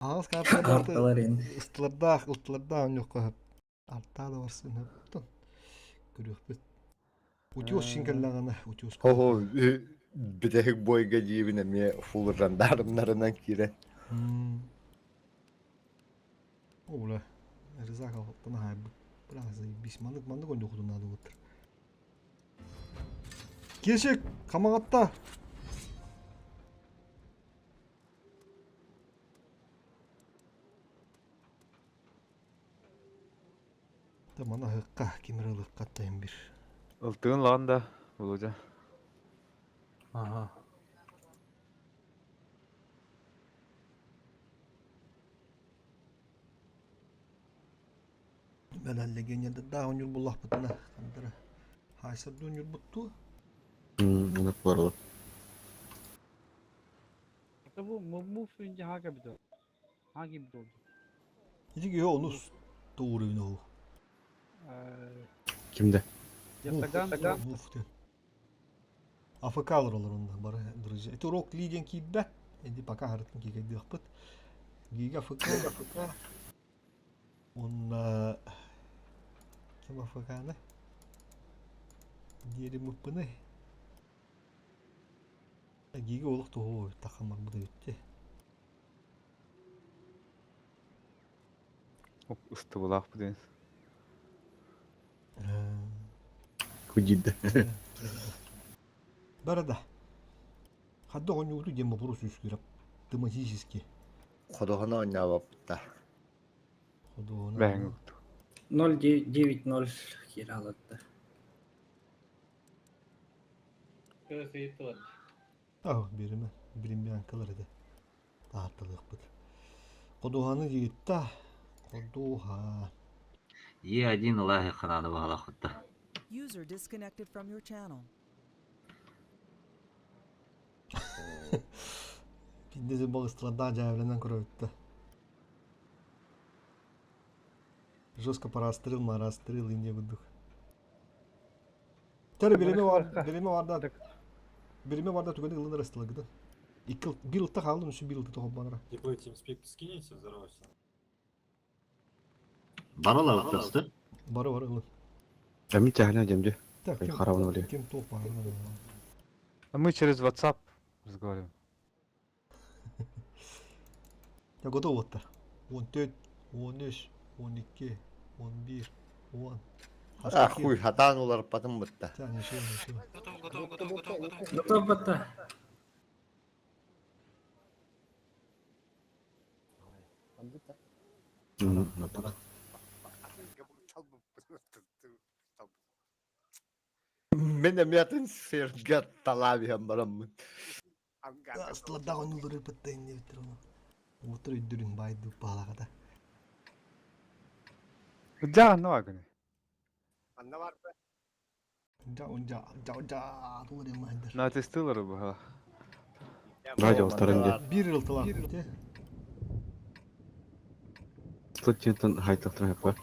Аҕыс карталар Карталар ин. ыстылардаах, ылтылардаах онньуохха сөп. Артаа да барсын сөп. Көрүөхпүт. Утюс син кэллэҕинэ, утюс. Хо-хо, бүтэһик бойга диибин эмиэ фул жандармнарынан киирэн. О, бля, Резаков хаайбыт. Бля, заебись. Маннык маннык ойнуохутун наада буолтар. Кешик, Хамаҕатта. Да маны аһыахха, ким эрэ ылыахха тайын бир. Ылтыгын лаҕан да, Володя. Ага. Бэлэн легионердардаах онньур буллахпытына хандара хаайсардыы онньурбуттуу. Оннук буолла. Это bu move önce hangi bir Hangi bir oldu? Ити киһи онус туурун оһу. Кимде? Ятаган. Муф диэн. АФК-лар олор онно бары друзья. Это урок Ли диэн киирбэт. Эди пока харытын киирдиэхпит. Гига АФК. Уонна ким АФК-ны? Диэри мыппыны. Гига олох туһу тахамарбыт эбитти. Ыстыбылаах бу Кудидда. Барада. Хадда оонньууту диэн боппуруос үскүүрэ тематически. Ходоһоно оонньообоппут да. Ходоһоно. Бэһэҥ 0-9-0 кииралатта. Ah, бириме, биримбианкалар этэ. Таатталыахпыт. Ходуһаны диитта. Ходуһа. Е1 ылааһы ханааны баһалаахпытта. User disconnected from your channel. Пиндези балыстылардаах дьээбэлэнэн көрөбүттэ. Жестко порастрыл, марастрыл инде курдук. Тәрі биреме бар, биреме барда биреме барда түгені ылыныр ыстылыгыды. Икки бир ылта хаалдым, үсү бир ылта тоҕо Диплой TeamSpeak скинете, взорвался. Барала ыттасты. Бары бары ылын. Эми тяхна демде. Так, ким, Харабын оле. ким туох бар. А мы через WhatsApp разговариваем. Я готов оттар. 14, 13, 12, 11, 10. А хуй, хатаан уларпатын бытта. Тя, ничего, ничего. Готов, готов, готов, готов, готов. Готов батта. Мен эмиэтин сиргэ талаабиһэн бараммын. Астылардаах ойнулары бытта инне биттер оны. Утыр өйдөрүн байды баалаҕата. Жа, ну агны. Жа, жа, жа, жа, тулар эмайдыр. На тестылары баһала. Радио старынде. Бир ылтылар. Те. Студенттен хайтахтан хапа.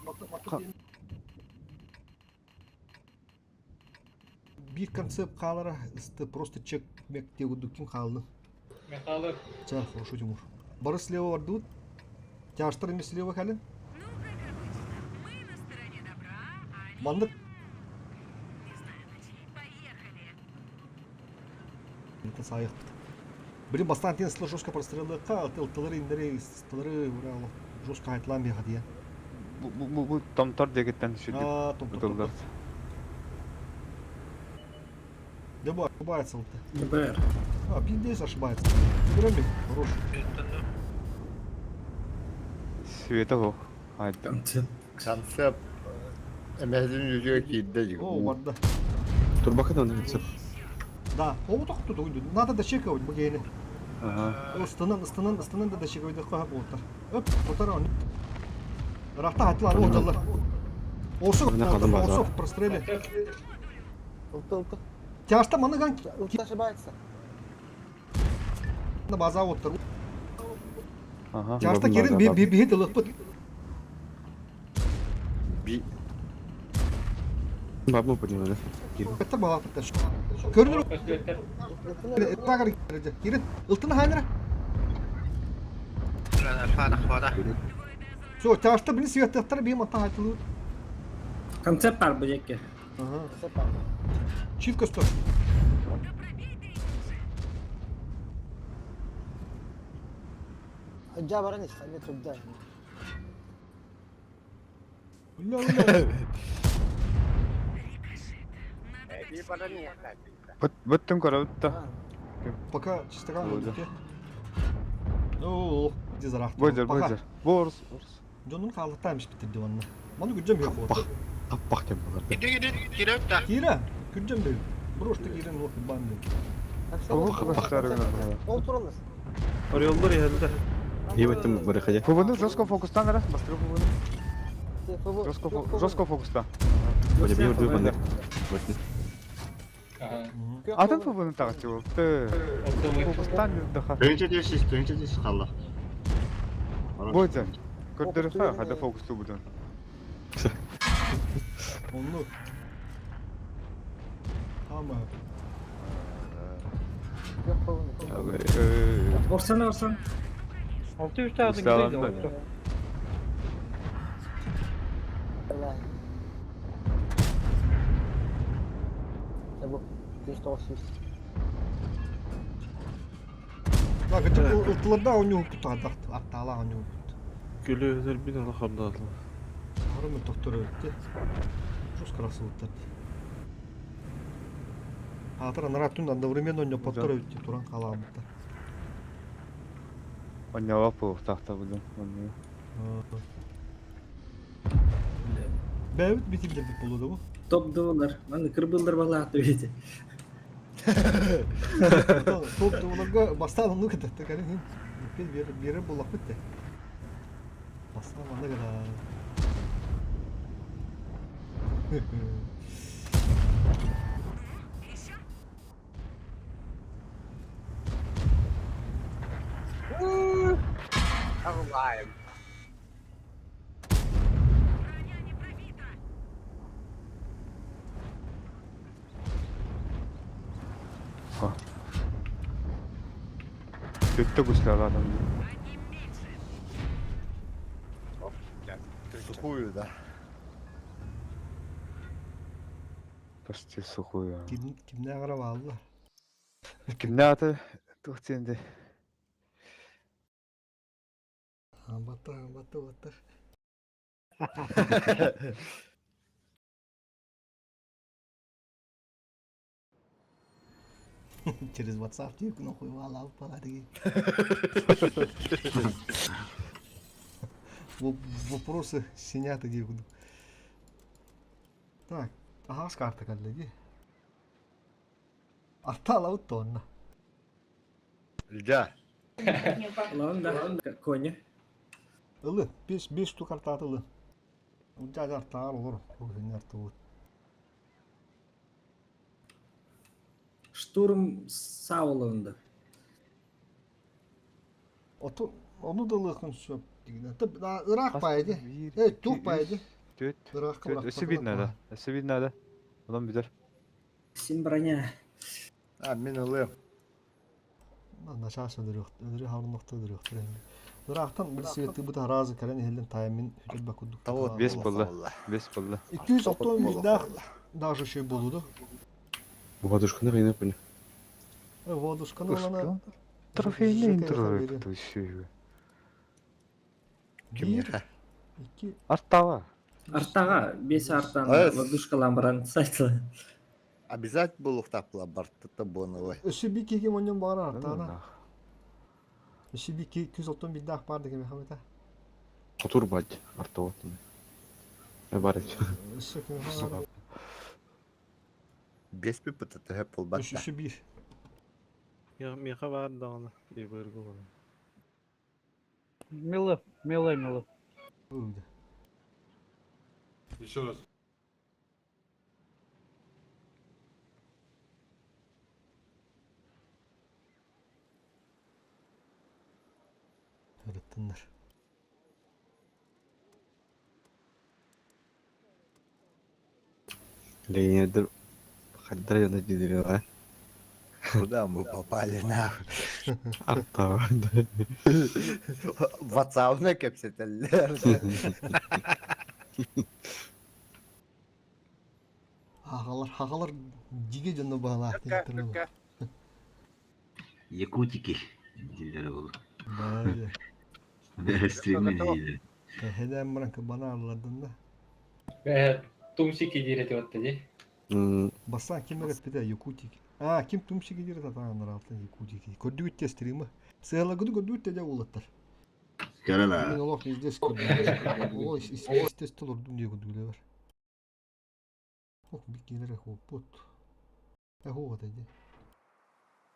Бир концепт хаалара ысты просто чек мек тегудук ким хаалны. Михайлов. Ча, хорошо, Тимур. Бары слева бардыбыт. Тяжтар эмес слева кэлин. Ну, как обычно, мы на стороне добра, а они... Маннык Не знаю, на чьей. Поехали! Это саайықпыт. Блин, бастаан тен сылы жестко простреллыqqa, ылтылары индери, ыстылары уралы жестко айтылан бияха дия. Бу бу бу томтор дегеттен сүрдүк. А, том том том. Бутылдар. Да бу ошибается вот. ДБР. А, пиздец ошибается. Громик, хорош. Света хо. Айда. Концепт. Концепт эмэһин үтүө киирдэ О, барда. Турбакадан рецепт. Да, о, вот так тут Надо дочекивать богейни. Ага. Ыстынан, ыстынан, ыстынан да дочекивать қойып отыр. Өп, отыр он. Рахта айтылар, о, жаллар. Осук, Мына қалдым базар. осук, прострели. Тяжта маныган ошибается. на база оттыр. Ага. Тяжта База, керин база. би би лыппыт. Би Бабу подняла, да? Это бала пытта. Көрүнөр тагыр кирин ылтын хайнара. Все, тяжта били светтахтар бии мата хайтылы. Концепт бар бу жеке. Ага. Читка стой. Да пробей ты их уже. Бля, бля. Рикошет. Надо дать Бүттүм көрөбүт да. Пока чистоган Болды. өтте. Ну, дизарах. Бойдер, бойдер. Борс, борс. Дьонун хаалыктаан испиттир диванна. Маны күрдьэм бэйэ Хаппах. Хаппах диэн буолар. Киирэ, күрдьэм бэйэ. Брошта киирэн лох бан бэйэ. Бу хаппахтар Ореллар иһэллэр. Ебать, барыхадя. Фубуну жестко фокустан ара, бастыры фубуну. Жестко жестко фокуста. Бля, бир дүү бандар. Атын фубуну тагачы болду. Фокустан даха. 10 10 қалла. Бойдер. Көрдөрү хада фокусту будун. Онну. Тама. Орсана орсан. 6-3 tane Sağlam güzel da. oldu. Так, это ылтыларда оню кутадак, аттала оню кут. Күлү бин ала хабдаатла. Арымы доктор өтте. Жус красавыттар. Атыр анара түн одновременно оню подтор өтте туран каламыттар. Оньяла бу тахта будун. Бәбит битилдер бит болду бу. Топ доллар. Маны кырбылдар балааты бите. Топ долларга бастан ону кетти калин. Бир бир бир булак битте. Бастан аны гана. Еще? Броня не пробита. Төттө гуслар адам. Одним меньше. Сухую, да. Почти сухую. Ким кимне карап алды. Кимне аты тухтенде. Бата, бата, бата. Через WhatsApp дип нахуй вала пала Вопросы синяты дип. Так, ага, с карта коллеги. Артала тонна. Льда. Лан да, коня. Ылы, 5 5 штук карта ылы. Удя артар олор, арту. Штурм Сауланда. Оту onu da ылыхын сөп дигән. Ирак пайды. Э, тух пайды. Төт. Ирак Төт. Өсө бир надо. Өсө бир надо. Одан битер. Син броня. А, мин ылым. Начаас өдөрөх, өдөрү харнохто өдөрөх түрен. Ирактан бир свети бу таразы кәрен хелен таймин хүтел бакудук. Того Бес болду. Бес болду. 261 дах даже şey болуду. Водушканы кыйнап бuni. Водушканы олана. Трофейный интро еще. Bir, iki, Арттава. Артага, бес артан Э, ладушкалан баран сайтла. Обязательно был ухтапла бартыта боновой. Өсü bir keki monyon bağır artana. Өсü bir ki 261 dах бар деген Мехамед. Хотур бать артоват. Бар. Өсü кем Бес пипыта төһөп булбатта. Өсü bir. Меха бар дагы. Бирге бар. Милы, милы, милы. Öldü. Еще раз. Öğrettinler. Легендар. Хаддар яна дидилер. Куда мы попали нахуй? Арта. Ватсабына кэпсэтэллэр. Аҕалар, хаҕалар дьигэ дьоно баалаах диэхтэрэ. Якутики дииллэрэ буолуо. Баайа. Стриммин дииллэр. Эһэнээн баран кыбана аллардан да. Тумсики диир этэ батта дии. Бастаан ким эрэ эппитэ Якутики. А, ким тумсики диир татаан араалтан Якутики. Көрдүгүт те стримы. Сыалагыды көрдүгүт те дьэ уолаттар. Көрө Мин олох везде көрдүм. Олох истес олордум диye көрдүгүлэр. Ох, биккилere хоппут. Эхуга дии.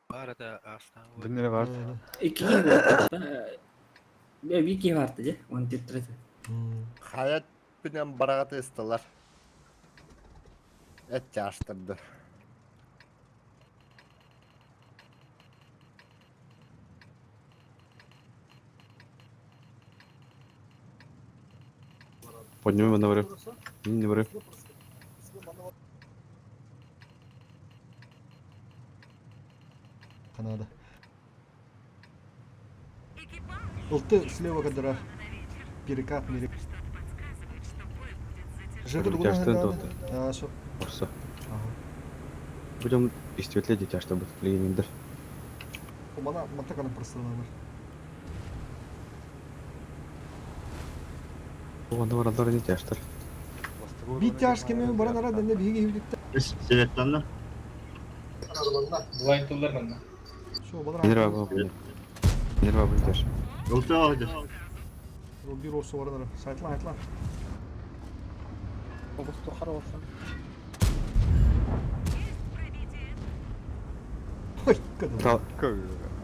Бар это астан. Дөннere бар. Икки киһи буолбут. Биир киһи баарта дьэ, он титрете. Хайа түнэн бараҕаты ысталар. Эт чаастарды. Поднимем на барып. Не барып. Канада. Экипаж Ылты слева кадра. на вечер. Перекат мире. Просто что-то подсказывает, что бой будет затяжным. Жека дугуна Тяжтен хандааны. тота. А, шо. Орса. Ага. Будем истветле дитя, чтобы легендер. Мана матаканы пространалар. Онда баралар не тяжтер. Би тяж кеме баран ара дэнне биһиги хибдикте. Севеттанна. Булайн тыллар манна. Шо балар. Нерва был. Нерва был тяж. Ылты алды. Бир орсо баран ара. Сайтла айтла. Есть пробитие. Ой, кадр.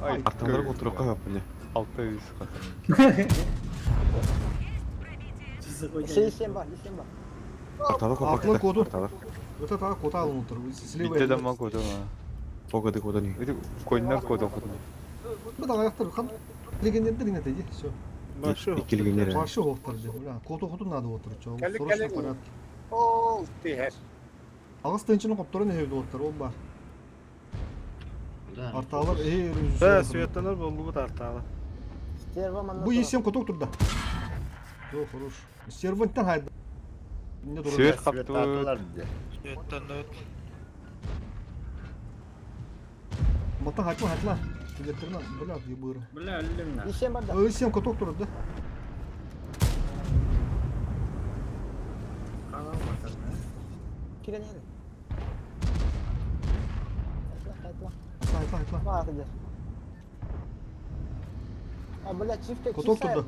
Ай, Арталар отыруққа капыны. Алты yüz хатын. Есть пробитие. Арталар Арталар коду. Арталар. Это та кота алын отыр. Слева. Битте дамма коду ма. Погоды коду не. Ити койнар коду хотун. Бу да аяктар хан. Легендер не теди. Все. Башы. Икки легендер. Каршы хоқтар же. Бля, коту хоту надо отыр. Чо. Срочно порядке. Ол тиһэр. Агыс тынчын копторун хевде оттар ол бар. Да. Арталар эй Да, светтанар боллугу тарталы. Бу есем коток турда. Жо, хорош. Серванттан хайда. Не дура. Свет каптыбыт. Светатылар де. Светтанар. Мата хатла хатла. Билеттерин бля, ебыры. Бля, өллүм на. Есем коток турда. Хатла хатла хатла. Коток турда.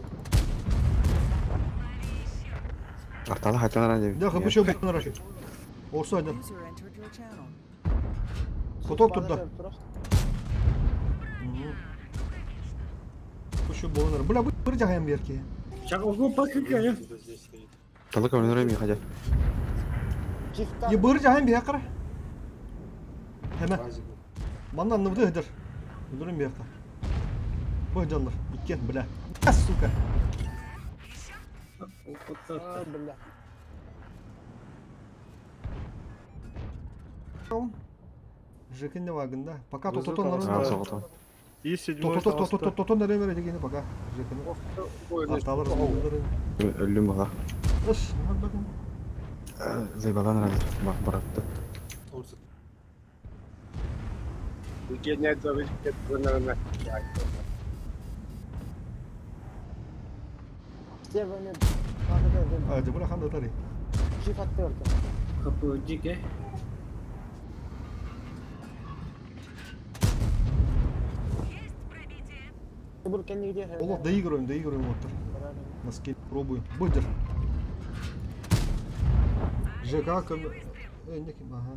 Арталар хаталар не. Да, хапышы бу рашит. Орсу айда. Коток турда. Хапышы болынар. Бля, бу бір жағайым берки. Чак ого пакыка. Талык өнөрөм хотя. Е бір жағайым бияқара. Hemen. Манна ныбды хыдыр. Öldürün bir yakta. Bu canlar. İkken бля. А, сука. Жекин не вагында. Пока то то то А, соғытам. И седьмой То то то то то то нere вере дегени пока. Жекин. Арталар öldürün. Өллүм бала. Ыш, ne bakın. Зайбалан рады. Баратты. Гене зависит гонорына. А, жабыра ханда тари. Капы жике. Есть пробитие. Олох доигрываем, доигрываем вот. На скель пробуем. Быдер. ЖК ком... Э, неким, ага.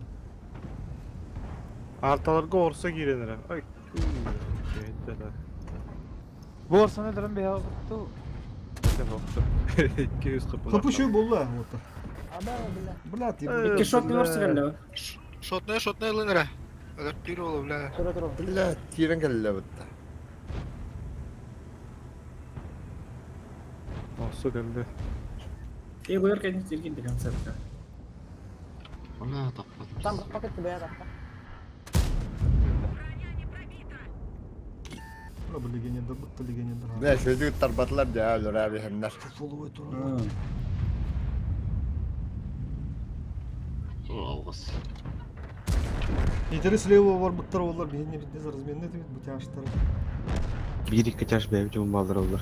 Арталарга орса киренер. Ай. Да. Бу орсаны дырын бия отту. 200 капы. Хапышы болла вот. Бля, ты... Икки шот не орсу келле. Шотная, шотная лынера. Адаптировала, бля. Бля, тирен кэллэ бытта. Орса келди. Е буйр кәдин тиргин деген концертка. Она таппадым. Броня не пробита. Бу бу легионердар бутта легионердар. Бля, сөзү тарбатылар дьэ өлөрө биһэннэр. Фуловой туралар. Алгыс. Итери слева барбыттар олар биһини бидде разменный бит бу тяжтары. Биир икки чаш бэйэбит дьон бааллар оллар.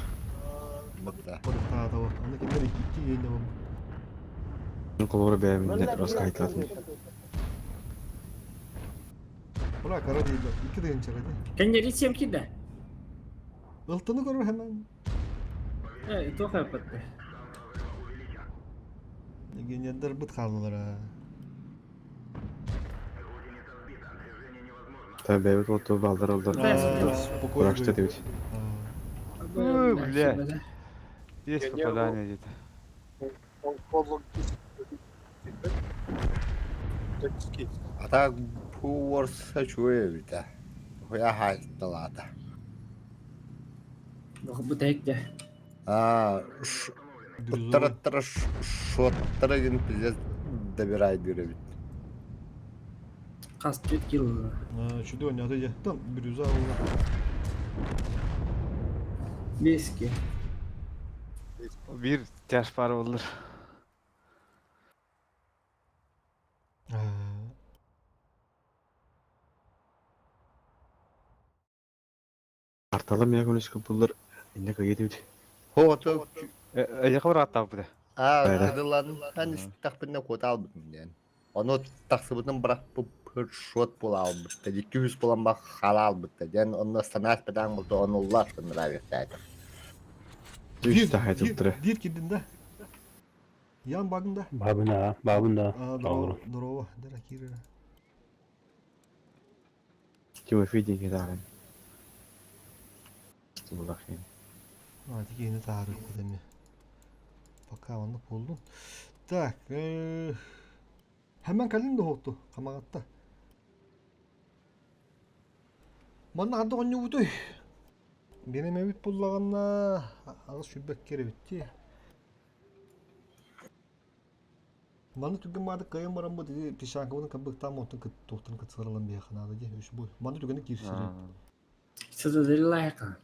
Бутта. Барыктаата вот. Аны кинилер икки иэнде бар. Холобура бэйэбин раскайталатым. Була кара дииллэр. Икки тыһыынчаҕа дии. Кэннери сем киирдэ. Ылтыны көрөр хэмэн. Э, туох эппэтте. Легионердар быт хааллылар. Та бэйэбит уотту бааллар оллар. Спокойно. Курашта дебит. Ой, бля. Есть попадание где-то. А так бу орса чуе бит. Хуя хайталата. Бу тэк А, Уттараттара шоттара диэн пиздец добирай диэбит. Хас түт килл. Чудо ойнады дьэ. Там бирюза ула. Бески. Биир тяж пара боллар. Арталар мия көмүскө буллар. Инне кыйы дебит. Хото Эйэхэ барааттаах буда. а Бэйдэ. кыдылан истахпына куота албытым диэн. Ону тахсыбытын бырахпыт шот була албытта, икки үс буолан ба хала албытта диэн онно санаас бэтаң булта ону уллар нравится. Үс тахайтылтыра. Дир кирдин да. Ян багында. Бабына, бабына. А, здорово, здорово. Дара кирера. Тимофей деньги даган. Буллах. А, тикени таарык кудами. Пока онны болдун. Так, hemen калин да хотту, камагатта. Манна ханды онню бутуй. Бенем эбит буллаганна агыс сүрбек керебитти. Манна түгэн баады кайын баран бу диди пишанкабын кабыктан мотун кыт тоқтын кытсыралан бияханады ди үш бу. Манна түгэнэ кирсири. Сызыллайка.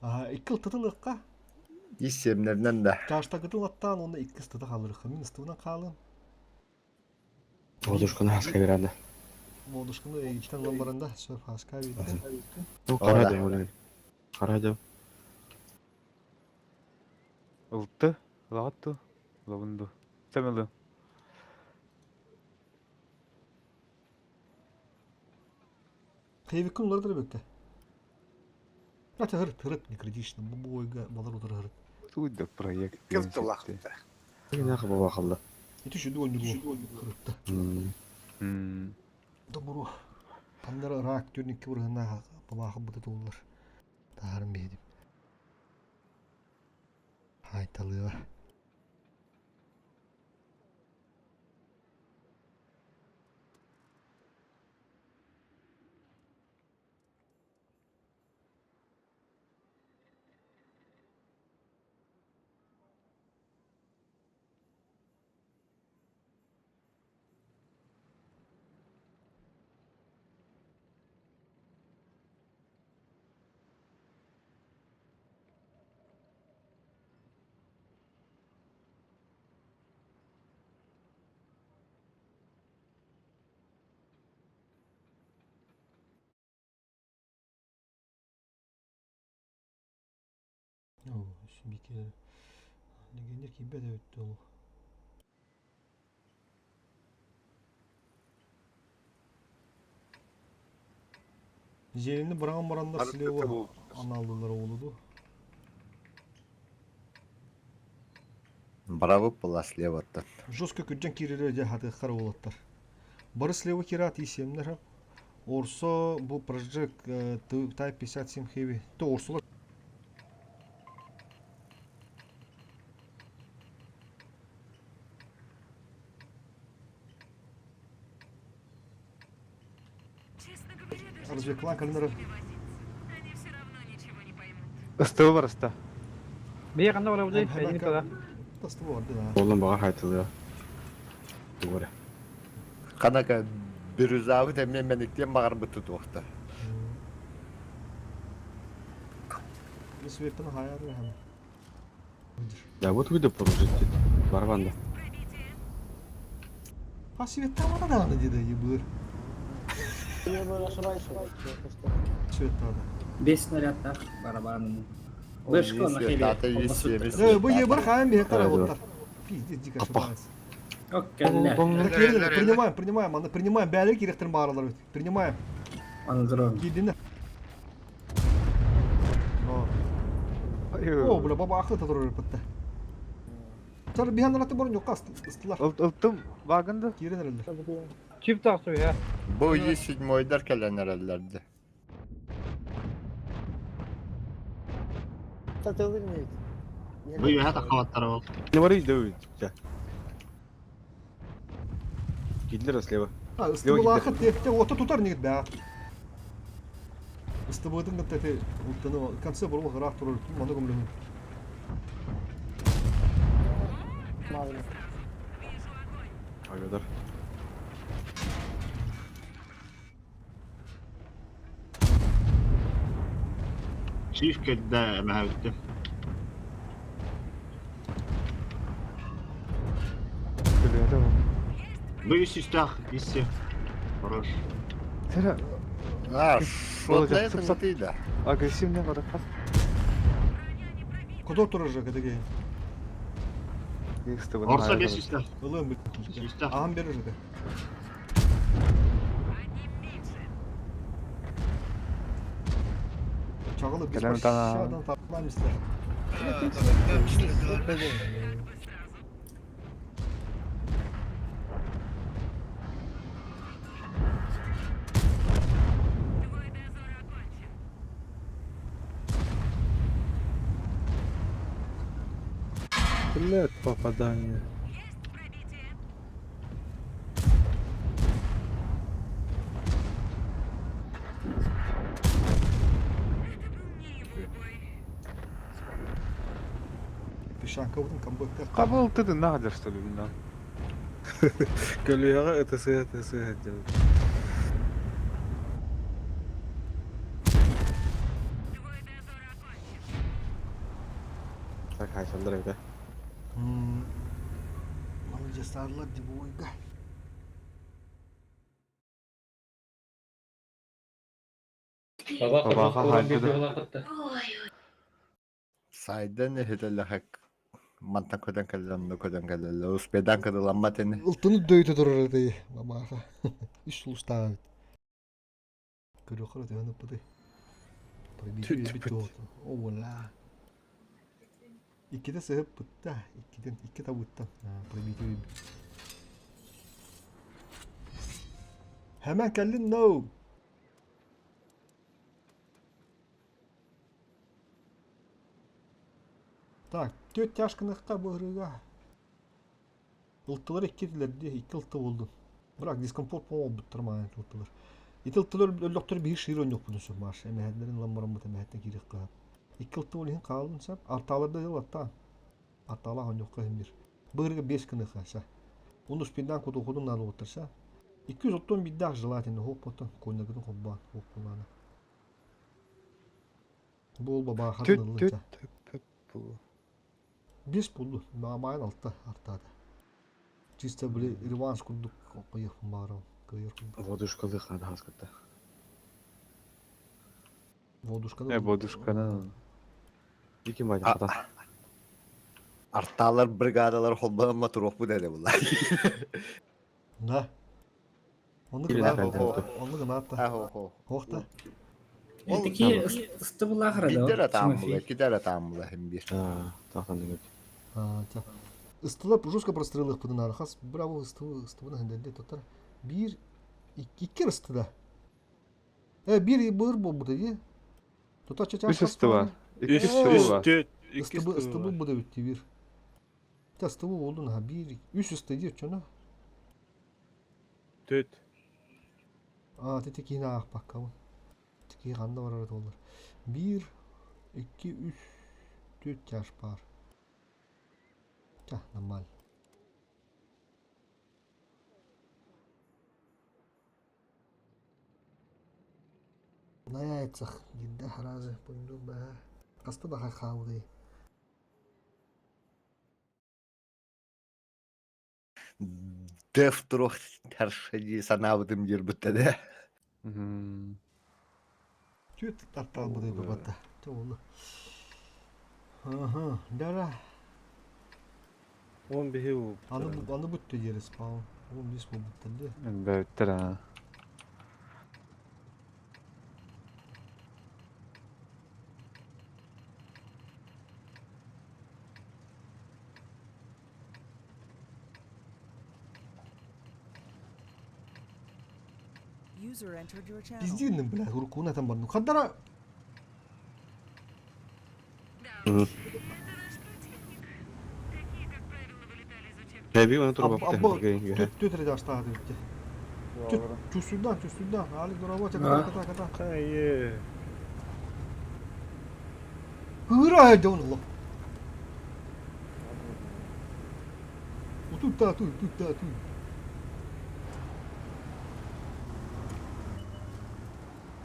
Аха, икки тытылыкка. Исемнеринен да. Чашта кытыл аттаан онда икки стыта халырыкка. Мин ыстыбынан хаалым. Водушканы хаска беранды. Модушканы эгичтен ылан баранда сөп хаска битти. Ну, кара дем олай. Кара дем. Ылты, лаатту, лабынду. Сэмэлы. Кыйбыккын улар бөккө. Ата хырыт, хырыт, не критично. Бу бойга балар утыр хырыт. Туйда проект. Ким тылахты. Нахы баба халла. Ити шүдү ойнур хырытта. Добру. Пандара рак түрник кыбыргына бабахы быты туллар. Таарым бедим. Хайталыга. О, бики. Легионер кибе де өттү ол. Желini быраган барандар слева аналдылар олуду. Браво была слева оттан. Жестко күджен кирилер же хатыхкар болаттар. Бары слева кират исемнер. Орсо бу прожек Type 57 Heavy. То орсолар Честно говоря, даже Развеклан чудно калинара. с ними возиться. Они все равно ничего не поймут. Ыстыбы бар ыста. Бие канда бар бу эйин тада. Тасты барды да. Олан бага хайтылыга. Тугура. Ханака бирюзавы да мен мен иктен багар бытты туохта. Светтен хайар hem. Да вот выйду поружить. Барбанда. Ha Светтен var da ne dedi yыбыр. Светтен. Бес снарядтах барабан. Вышка на Дата есть, Э, бу ебыр хайм бе Да, да. вот. Пиздец дико ошибается. Оккелле. Принимаем, принимаем, аны принимаем. Бәлер керектер баралар. Принимаем. Ангрон. Килдине. О, бля, баба акыл татырыр бітті. Сар бихан раты борын жоққа ыстылар. Ылтым багынды. Кирен әрелдер. Чип тахсы ya. Бу 107-йдар кэлэн эрэллэрди. Бу юһа тахабаттара ол. Не вори, да. Гитлера слева. Ha, ыстыбыл ақыт тепте ота тутар негет бә. Ыстыбылдың гыттаты ултаны конце бурул гырақ турur. Маны көмлүн. Агадar. Чиф кэлдэ мэһэбитти. Күлүөтэ бу. Бу үстах иссе. Хорош. Сера А, Болжа, шотлай сып-сап. тыңдыйда. агрессивный баракас. Кодор турur же кедеге. Орса бес үстах. Ылым бит. Үстах. Ахам берер же. Одним меньше. Чагылы biz Кэлэн тана. aşağıdan tartmamışlar. Как бы сразу. Твой дозор окончен. Блядь, попадание. Есть пробитие. Это был не его бой. Пишанка удын камбэкка. Кабыл ты надо что ли, да. Көлүөҕэ ытысы ытысы делает. Твой дозор окончен. Так, хайсалдар это. Молодец, арлар деп ойга. Бабаха хайдыда. Сайдан эхителлэхэк. Мантан көтөн кэллэн, көтөн кэллэн, успедан кыдыламмат ини. Ылтыны дөйті тұрыр дей, мамаға. Үш сұлыстағы бит. Көрі қыры түйені бұды. Түт бүт. Ола. Иккиде сығып бұтта, иккиден, икки табуттан. Пробитие Hemen geldin no. Так, төт тяжкыныққа бұғырыға. Ылттылар иккетилерди, икки ылты болду. Бірақ дискомфорт болмау буттар маған ылттылар. Ити ылттылар өллөктөр бир шиир ойнок буну сөп маш. Эмэһэдлерин ламбаран бут эмэһэттен кирик кыһап. Икки ылты бол ихин каалын сап, арталарда жыл атта. Артала ойнок кыһым бир. Бырыга бес кыны хаса. Уну спиндан куту худун налы оттырса. 230 биддах желательно хоп потон койнагын хоббан хоп буланы. Бул баба Түт хатын түт ылынча. түт бу. Бес булду. Мамайын алты артады. Чисто били реванш курдук кыйыр барым. Кыйыр курдук. Водушкалых надо хаскатта. Водушканы. Э, бодушканы. Диким бадя А- хатан. Арталар бригадалар холбанамма туруох бу дэлэ булла. Да. Оны Или гына. да, Оны гына атта. Ахо. Хохта. Ол Такие ыстыбылахара Бидер да. атаам була, кидер атаам була хим бир. Тахтан деген. Ыстылап жестко прострелых пыдынары. Хас браво ыстыбы ыстыбына хенденде тоттар. Бир икки икки ысты да. Э бир быр бу диye. Тота чача. Үс ысты бар. Икки Үс, ысты үс, бар. төрт, икки Ыстыбы ыстыбы ыстыбы бар. бу да битти бир. Та ыстыбы болду ha bir үс ысты diye чона. Төрт. А, тете кийин ак баккабын. Тики канда бар арада олар. 1 2 3 4 жаш бар. Та, нормально. На яйцах. Гидде разы пойду ба. Хаста да хаалыы. Деф туруох дии санаабытым диир бүттэ Түөрт тартаалбыты бабатта. Туолу. Аха, дара. Он биһи у. Аны аны бүттү диэри спаун. Он бис буолбуттар дии. Бөттөр а. User entered your channel. Пиздинным, бля, уруккуну этэн барным. Хаддара Тэби оны турбапты. Абба түт редактаады битти. Чувствуйдан, чувствуйдан. Алик на работе, ката, ката, ката. Кайы. Ыра эден олох. Утутта ту, тутта ту.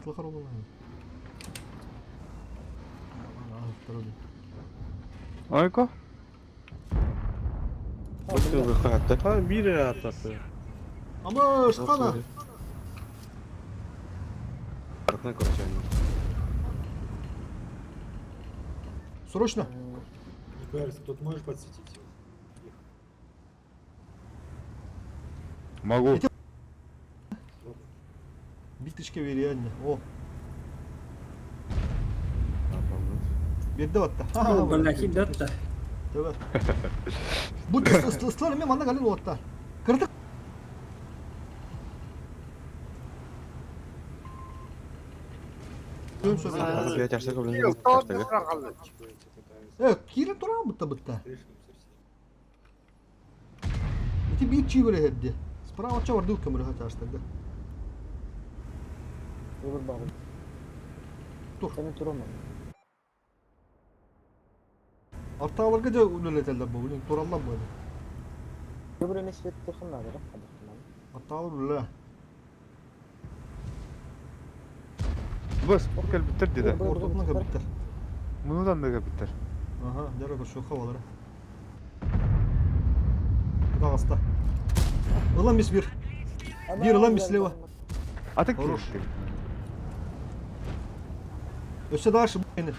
Тылхар олуна. Ойко? Ха бир атасы. Ama шкана. Артына короче. Срочно. Тут можешь подсветить? Могу. Биточка верианне. О. Берді батта. Бля, хим датта. Давай. Бу ыстылар мен мана галин отта. Кырдык. Evet, кире тура бытта бытта. Ити бир чий böyle хедди. Справа ча варды көмөрө хаташтырды. Тур. Арталарга да үлелетелер бу, билин тураллар бу. Арталар үле. Бос, кел биттер деди. Ортотуна кабиттер. Мунудан да биттер. Ага, дәрі шоқа балары. Куда Ылан бис бир. Бир ылан бис слева. Атык Хорош. Өсө дальше б***ны.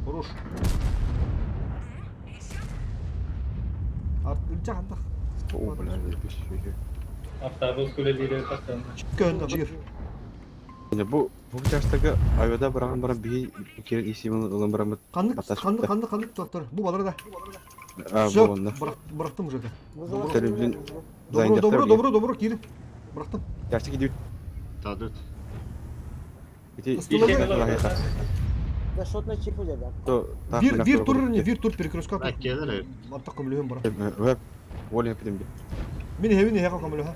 Хорош. Арт үлчә хантах. О, бля, запись. Автобус көлелері тақтан. Көнді бир. Бу бу чаштагы авиада бараган баран би кирен исимен ылан баран Қандық, қандық, қандық, қандық доктор. Бу балары да. А, Все, бу онда. бырақтым уже. Телевизион Добро, добро, добро, добро, кирин. Бырақтым. Чашты кидип. Тадыт. Ити Бир, бир тур, не, бир тур перекрестка. Әккелер. Артық көміліғім бара. Веб. Воля пидем. Мен хевин хеға көміліға.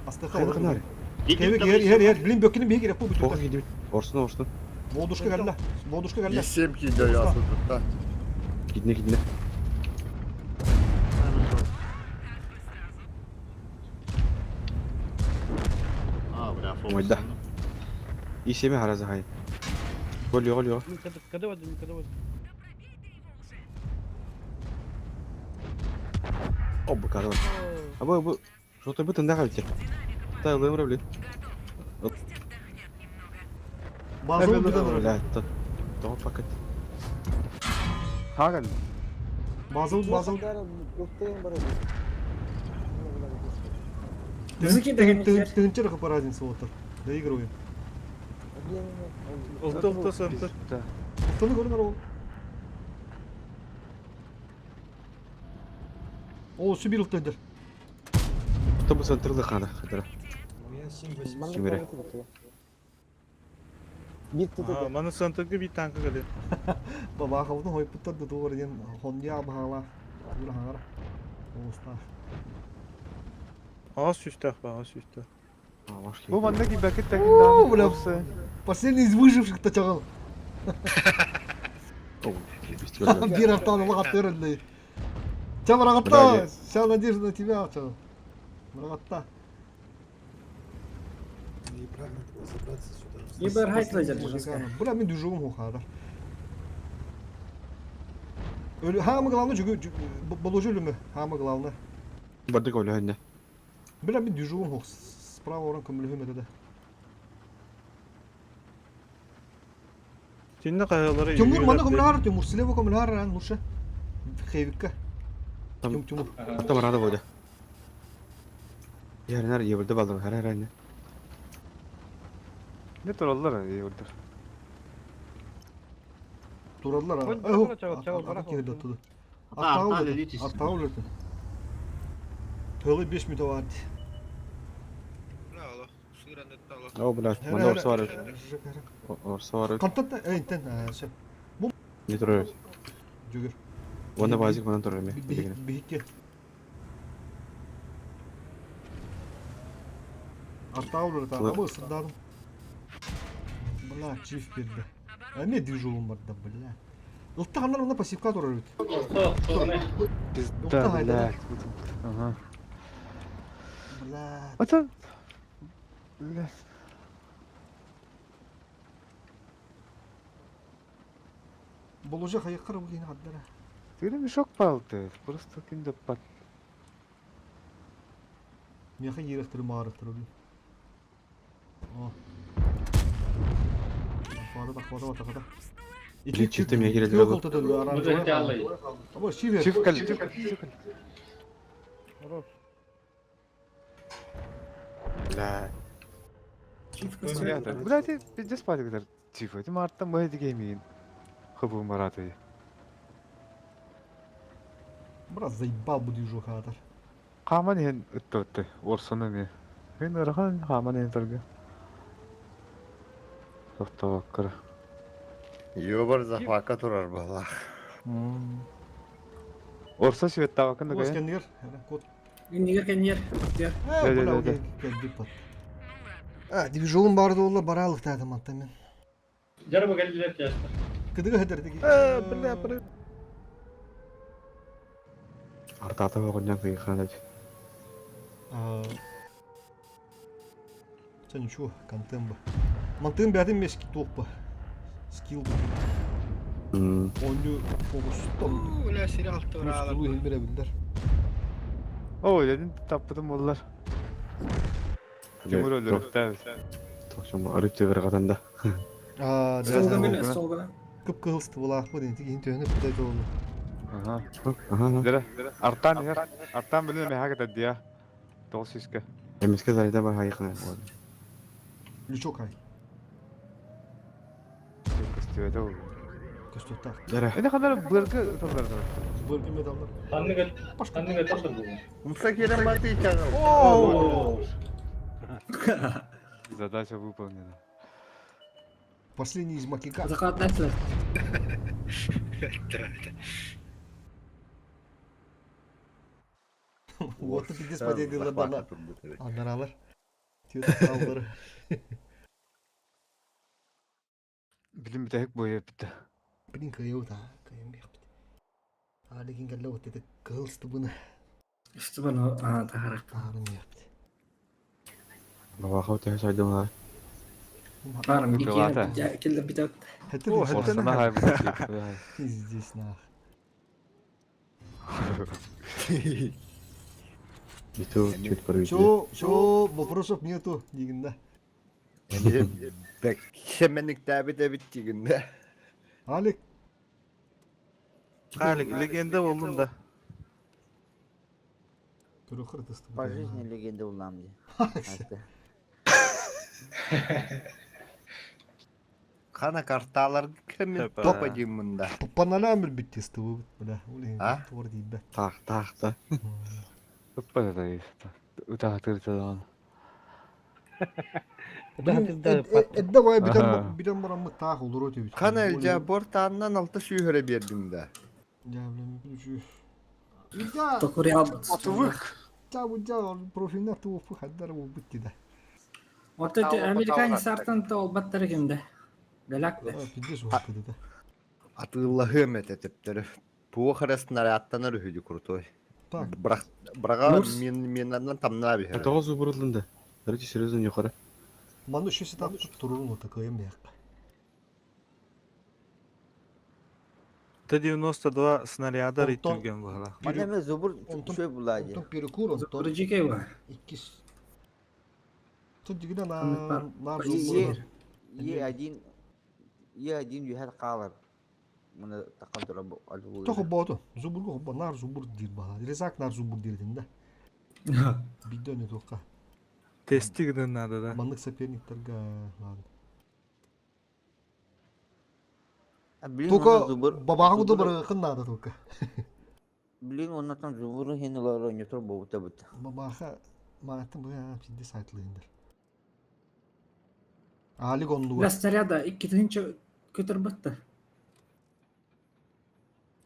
Астыққа Хайда канар. Хевик, хер, хер, хер. Блин, бөккені бей керек бұл Тоға бүтін. кидип. Орсуна, орсуна. Молдушка кәлі. Молдушка кәлі. Есем кейде ясы тұтта. Кидне, кидне. А, бля, фокус. Ойда. Исеме хараза хай. Гол, гол, гол. Когда воду, когда воду. Обы карла. Абы, абы. Что-то бытын да калте. Та лымра, блин. Базовый бүтін. Бля, то то пакет. Хаган. Базовый, базовый. Музыки деген Тыгынчыр по разница отыр. Доигрываем. Олты олты сантыр. Тыны көрінер ол. О, Сибирь тендер. Автобус центрда хана, хадра. Кимере. Маны сантыргы бит танкы келе. Баба хавдың хойпуттар да туғыр ден хонья бахала. Туғыр хаңара. Оста. Аз сүстәх ба, аз сүстәх. Бу манда ки бәкет О, тәкин. бля. Последний из выживших тачагал. Бир автан улы қаттыр әлі. Ча барағатта, вся надежда на тебя, ча. Барағатта. Ибер хайт лазер. Бля, мен движуым хухада. Өлü, самое главное, болужу өлүмэ, самое главное. Бардык өлөһөннө. Бля, мин движуым суох, справа орон көмөлөһүм этэ да. Тинне каялары Тимур, манна көмөлөһөр, Тимур, слева көмөлөһөр, ан лучше. Хейвикка. Там- Тим, Тимур. Там рада буде. Ярынар ебірді балдым, хара хара Не тураллар ебірдер. Тураллар. Ой, Эй, чагыл, чагыл, барах Аттау Ата, үлетін. Аттау үлетін. Тылы 5 минут бар. Бля, алло. Сыгран это алло. О, блядь, манда орса бар. Орса бар. Контент, эй, тен, все. Не турар. Жүгір. Онда базик манан турар ме. Бихикке. Аттау үлетін. Ама ысырдадым. Бля, чиф берді. Әме движуым бар да, бля. Ылтта ханнар онда пассивка турар бит. Пизда, Ылтта блядь. Ага. Бля. Ата. Блядь. Болужа хайыққыр бұл кейін қаддара. Ты мешок палты. Просто кинде пат. Меха еректірі мағарықтыры білім. О. Хвата, хвата, хвата, хвата. Блин, чисто меня келеді болды. Або, шивер. Чиф кал, чиф кал, чиф кал. Бля. Блядь, ты пиздец патик дер. Чиф, ты марттан бай дегеймин. Хыбы мараты. Брат, заебал буду жухатар. Хаман хен үттөттө. Орсоны ме. Мен ырахан хаман хен торга. Тоқтабаккыр. Йобар захвака турар бала. Орса светтабакын Ос да. кендер, код. Нигер кеннер. Э, Да, бля, да, да. окей, келди пат. А, движуым барды олар баралық тады мантамен. Жарбы келдилер тияшта. Кыдыга хедер деги. Э, бля, бля. Артата оғыннан кыйханат. Це ничего, контемба. Мантын бәдін мешки топпа. Скилл. Оню фокус У, бля, сериал турала. Плюс тулу химбере билдер. О, дедин таппытым боллар. Тимур өлөрүктәбиз. Тоқшым арып тебір қатанда. А, да. Столга да. мен столга. Кып кылысты була бу ден тигин төһөнө путай жолу. Ага. Ага. Дere. Артан хер. Артан биле ме хагата дия. Тоғыз сүйіске. Эмеске зайда бар хайқына. Лючок ай. Көстүбөтө бул. Көстөттар. Дәрі. Эне кандай быргы тылдар. Бөлгү медалдар. Ханныгы ханныгы тылдыр бу. Умса келен баты чагыл. Оу! Задача выполнена. Последний из макика. Закат нәтилер. Вот пиздец подейдилер бана. Андаралар. Түйөт Билим битек бою битте. Блин, кыйы та, кыйым бит. А леген келле вот это кылысты буны. Стыбын а тахарак. Арын бит. Бабақа өте сайдымлар. Барым Выпивата. келдер битек. Это О, Орсана хай бу. Пиздец нах. Иту чуть проведи. Чо, чо, вопросов нету, дегенде. Бек хеменик тәби дә бит дигәндә. Алик, Алик, легенда болдум да. көрөкөр тысты. По жизни легенда улам ди. Айтты. Кана карталар кемен Тепа. топа димында. Паналам бит тесті бу, бля. Улин, А? твор дейбе. Тақ, тақ, та. Ыппа да Утаатыртадан. Эдде бай Аха. биден биден барамы таах олор өтө бит. Кана элжа бортаннан алты сүйһөрө бердиң да. Я блин, үчү. Ида, Токури албыт. Отвык. та бу жа профилна туу хаддар бу битти да. Орта американ сартан та олбаттар кемде. Галак да. Пиздец уақыт да. Атыллаһым этептер. Туох снарядтан үрүһүдү крутой. Так, Брак брага Нурс. мен меннан тамна бихер. Тоғыз убырылынды. Короче, серьезно не қара. ману шесе тап турун ота кыйым бияк. Т-92 снаряда Онтон түргэн быһыылаах. Манна пере эмэ зубр онтон үчүгэй булаа дии. онтон перекур онтон Зубржикей бар. иккис. Тут дигинэ Оннук бар. наар наар Е зубр Е Е1 Е1 үһэр хаалар. Муна таххан турар бу Тоҕо холбоото? Зубурга холбо наар зубур диир баҕа. Резак наар зубур диирдин да. Биирдэ ойнотуохха. Тести гынан надо да. Маннык соперниктарга ладно. Блин, онно Только зубр бабаҕа куду зубр барыахын наада только. Блин, оннотон зубру хин олор ойнотор буолбута бут. Бабаха маатын бу пизде сайтлыындар. Алик оннуга. Бля, снаряда 2000 көтөр батта.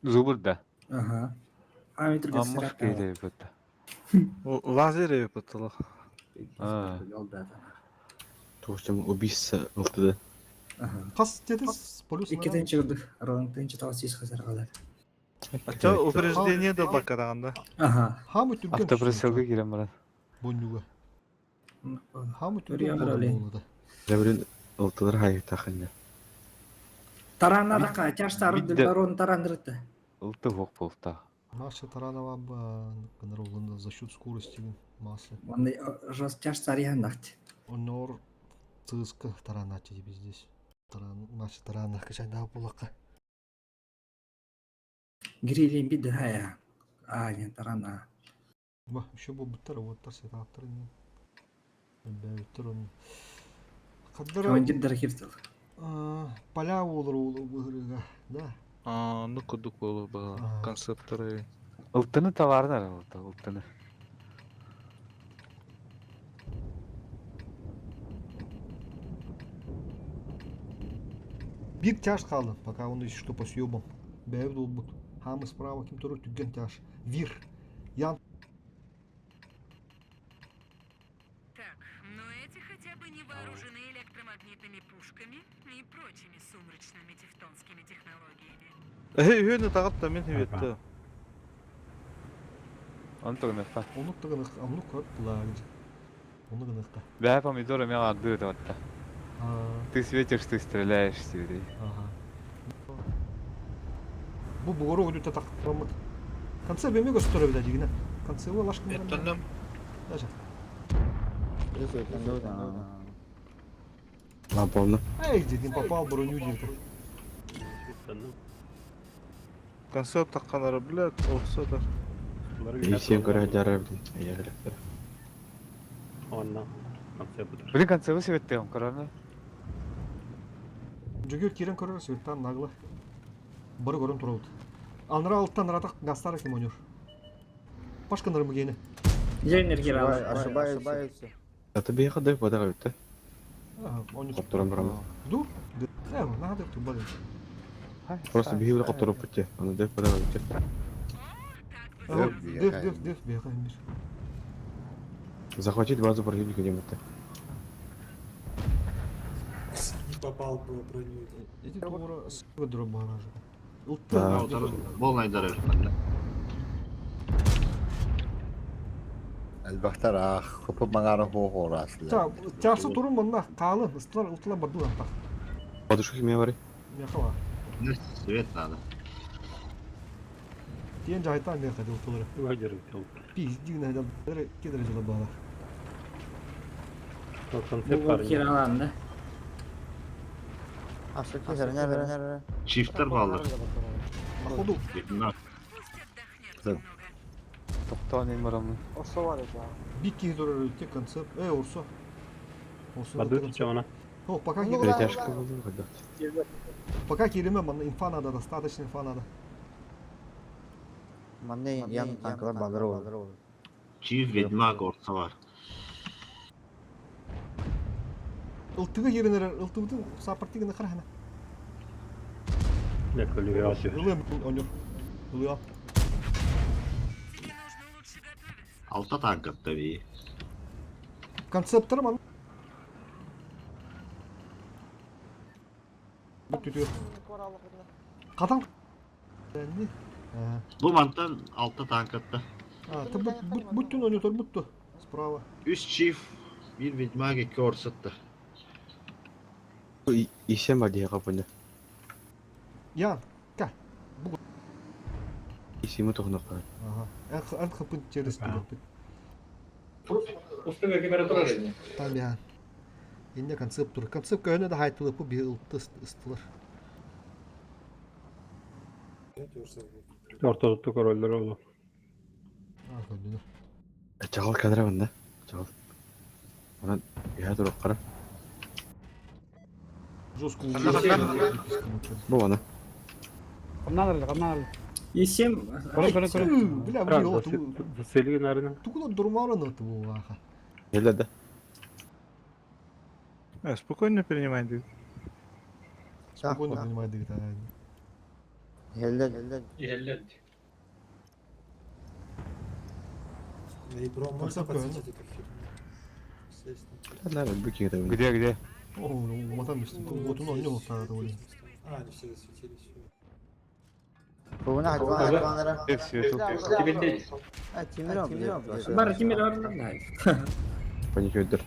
Зубр да. Ага. А метрге Аммах снаряд. кейде бутта. Лазер эпатылах. А. Туохчам убийца ылтыда. Ага. Хас дедис полюс 2000 көрдүк. Аралан тыынча тагы сис хасар калар. Ача упреждение да бакараганда. Ага. Хамы түрген Автоприцелге кирен баран. Боннюга. Хамы Көрүө түрген көрөле. болду да. Жабрин ылтылар хайытахынна. Таранна да чаштар Бидде. барон тарандырытты. Ылты хоқ болта. Наша Таранова гыныр олында за счет скорости массы. Ондай жос чаштар яндакты. Онор цыска тараначи тебе здесь. Таран, наша тарана качайда булака. Грилин бидде хая. А, не тарана. Ба, еще бу буттар, вот тар сетаптар не. Бәүттер он. Каддар Командир киртил. поля олар ол быгырыга, да. А, ну кудук болу ба А. концепторы. Ылтыны товарнар ылты, ылтыны. Бир тяж қалды, пока он еще что по съебам. Бәүд ол бут. Хамы справа ким туру түгген тяж. Вир. Ян Так, но эти хотя бы не вооружены электромагнитными пушками и прочими сумрачными тевтонскими технологиями. Эй, үһүнү тагып та мен хибетте. Онтугунаппа. Оны тыгынык, аны көріп булагы. Оны гыныкка. Бә помидоры мен арды отта. А, Ты светишь, ты стреляешь, сюда. ага. Бу бугору өтө тактырамыт. Конце беме көстөрө биле дигине. Конце лашкын. Эттенем. Даже. Лампомну. Эй, дедим попал броню где-то. Концепт такканары блядь, окса да. Всем көрө жарар блин. Блин, конце высветте он, көрөмө. Жүгөр кирен көрөр светтан наглы. Бары көрөн турабыт. Анра алттан ратак гастар ким ойнор. Пашканыр мгене. Женер кирал. Ошибаются. Аты бейха дай вода өттө. Ага, ойнор. Копторон барам. Ду? Э, надо ту бары. Просто бейхи копторон путте. Аны дай вода өттө. Деф, Деф, деф, деф, бега мир. Захватить базу противника демотте. Не попал бы броню. Эти тура с дробаража. Да. Ултан. Болнайдар Элбэхтэр аах, хыпы маңары хоохораслар. Та, тясы турун манна каалы, ыстылар ултыла бардылар так. Подушка химия бар. Мехала. Свет надо. Тен жайта меха ултылары. Пиздин айдан кедер жылы бала. Бугор киралан да. Чифтер балыр. Походу, Ведьмак. Пусть отдохнет Да. немного. Токтоон эми бик турар те концепт. Эй, Урсо. Урсо. О, пока Перетяжка болду когда. Пока келеме, манна инфа надо, достаточно инфа надо. Манна ян танкалар балар ол. Чиф Ведьмак орса бар. Ылтыгы еренер, ылтыбытын сапыртыгы қарахана. Ылым онюр. Ылыа. Тебе нужно лучше готовиться. Алта танк атта бии. Концепттер ман. Бүт Катан. Не? Бу мантан алта танк атта. А, ты бүттүн ойнотор бүттү. Справа. Үс чиф, bir Ведьмак, iki орсатта. Ишем бар дия капында. Ян, ка. Бу. Исимы тухнакка. Ага. Эн хыпын через түгэппит. Устуга кемере турар ини. Там я. Инне концепт тур. Концепт көһөнө да хайтылыппы биһи ылты ыстылар. Ортотутту короллар олу. А, көрдүнө. Чагал кадра банда. Чагал. Онан иһэ турук кара. Жестко Бу аны. Комналар, комналар. Есем. Көрө көрө көрө. Бля, бу yok. Селген арына. Тугуна дурмараны ту аха. Келе да. Э, спокойно принимай дейт. Спокойно принимай дейт. Хеллер, хеллер. Иһэллэр. И бро, можно Концепт подсветить эту херню? Сесть там. Да, бу кире. Где, где? О, матан мистин. Отун ойно тагы олин. А, они все засветились. Буна хатван хатванара. Тибетте. А, Тимир, Тимир. Бар Тимир барлар да. Паника өддөр.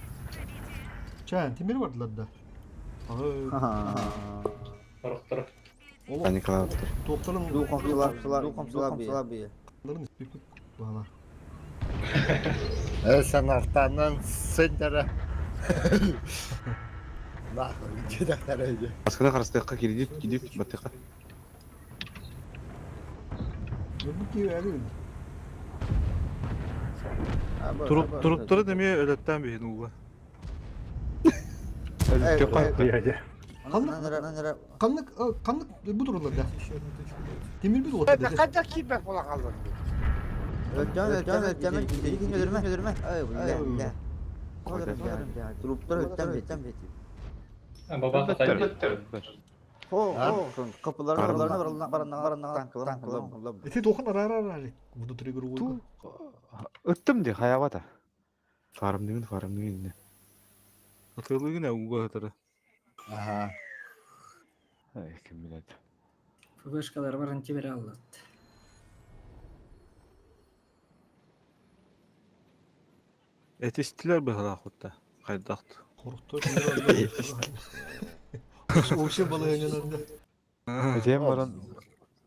Чан, Тимир бардылар да. Ага. Торохтор. Паникалаптыр. Тоқтарын Ду комсулар, ду комсулар би. Бала. Э, сен артанан сендere. Нахуй, где дәрәҗә. Аскына карастыкка кирдип, кидип баттыка. Бу ки әле. Туруп туруп тура деме өлөттөн биһин уга. Каннык каннык бу турулар да. Тимир бит отты. Кайда кийбек була калды. Öteceğim, öteceğim, öteceğim. Öldürme, öldürme, öldürme. Ay, бля. Durup dur, öteceğim, öteceğim, öteceğim. Баба хатайды. Хо, хо, kapıların kapılarına varılına varılına varılına tankılan tankılan. Эти тохан ара ара ара. Внутри игру. Ыттым ди хаябата. Фармдыгын, фармдыгын. Атылыгын уга хатары. Ага. Ай, ким билет. ФБшкалар барын Тимир алды. Этистилер быһала хутта. Кайдакт. Коркту. Вообще было не надо. Этем баран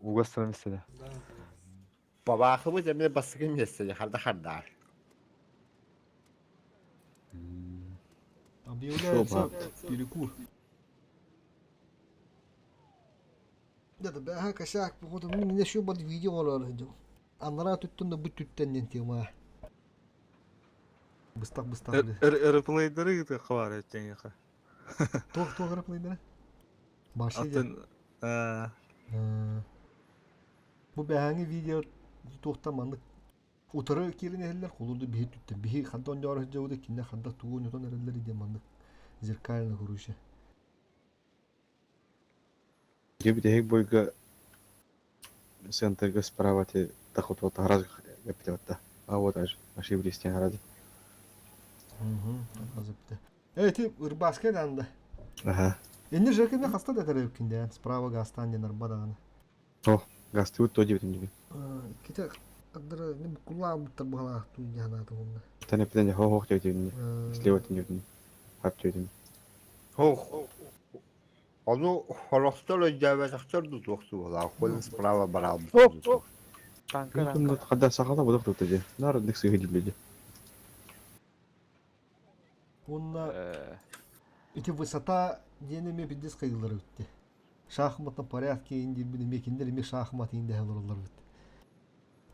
угастан истеде. Бабахы бу земле басыгын месте, харда харда. Объявляется перекур. Да, да, косяк, походу, ну, меня еще под видео рождел. Анра түттен да бу түттен тема. Быстак, быстак. Реплейдери гите хабар эткен яка. Тох, тох реплейдери? Башы Атын э Бу бәһәңи видео туохтан маннык утары киирин эһэллэр холурду биһи түттэн биһи ханта онньоор сылдьабыт кинне ханта тугу онньотон эрэллэр диэн маннык зеркально көрүүшэ. Дебит бойга центрга справа те тахот раз эптебатта. А вот аж ошиблись не ради. Угу, азыпты. Э, ти ырбаска данда. Ага. Энни жекеме хаста да терепкинде, справа гастан ден арба даганы. О, гасты вот то дебит не. Ките андара не кулла буттар бугала ту жана тумна. Тане пиден хо хо дебит не. Слева не. Хап дебит. Хо. Ону хорохтор өйдөбөтөхтөр дутуохту була. Холин справа барал. Танка, танка. Хада сахала будак тут Нар дик сыгы дибеди. Онна эти высота диэн бидес кайылар өтте. Шахматна порядке индир мекиндер эме шахмат инде хелоролар бит.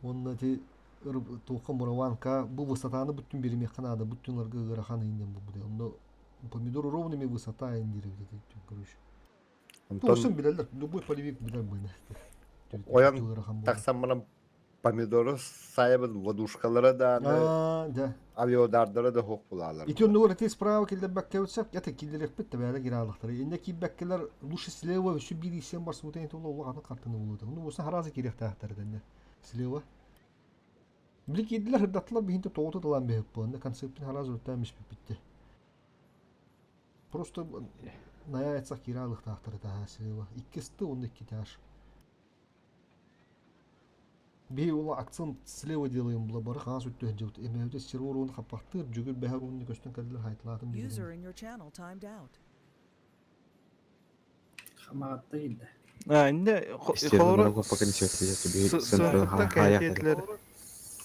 Онна ти тоқын мураванка бу высотаны бүттүн берме канада бүттүн ларга ырахан инден бу буде. Онда помидор ровными высота индир бит короче. Тусын билелер, любой полевик билер буны. Оян таксам мына помидоры сайыбын водушкалары да, да. Авиодардары да хок булалар. Ити онны эти справа килдер бәккә үтсәк, ята килдер бит бәле киралыктар. Инде ки бәккәләр лучше слева өсү бир исем бар сутен тулы ул аны картыны булды. Ну булса харазы кирәк тәхтәрдән. Слева. Били килделәр хырдатлар бихинте тоғыты талан бихип бу. Анда концептин харазы үтәмеш битте. Просто ная айтсак киралык тәхтәр та слева. Иккисте онда икки таш. Би ула акцент слева делаем була бары хас үттө жут. Эме өтө сервер оны хапактыр, жүгүр бәһәр оны көстөн кәлдер хайтлатым. User in your channel timed out. Хамагатта килде. А, инде Стервалар холоро пока не сыантан сыантан кэһэтиэтилэр.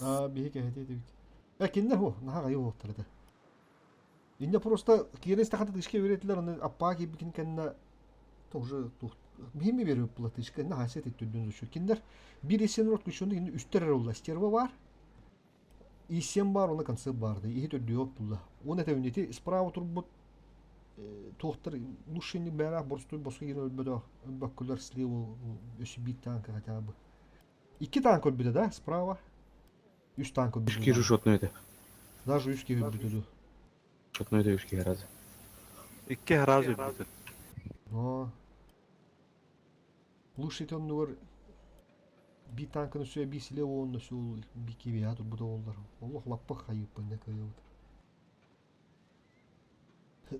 Аа, биһи кэһэтиэ этибит. Э, кинилэр ху, наһаа хайы уһуктар этэ. Инне просто киирэн истэххэ тышка үөрэтилэр, аны аппаа киирбитин кэннэ тоже тух биһими берип була тышка инне хасет иттүрдүн зучу. Кинилэр бир исен рот күчүнү кинилэр үстер эрэ улла. Стерва бар. Исен бар, оны концепт бар да. Иһи төрдүө була. Он это үнети справа турбут туохтар лучший бэра борстуй босхо киирэн өлбөтөх өлбөккүлэр слева өссө биир танка хотя бы. Икки танк өлбүтэ да справа. Үс танк Үс өлбүтэ. киһи шотной это. Даже үс киһи өлбүтэ дуу. Шотной это үс киһи разы. Икки разы өлбүтэ. Но лучший оннугар би танканы сүө би силе уонна сүөл би кибиа турбута оллар. Олох лаппа хайыппын да кыйыбыт.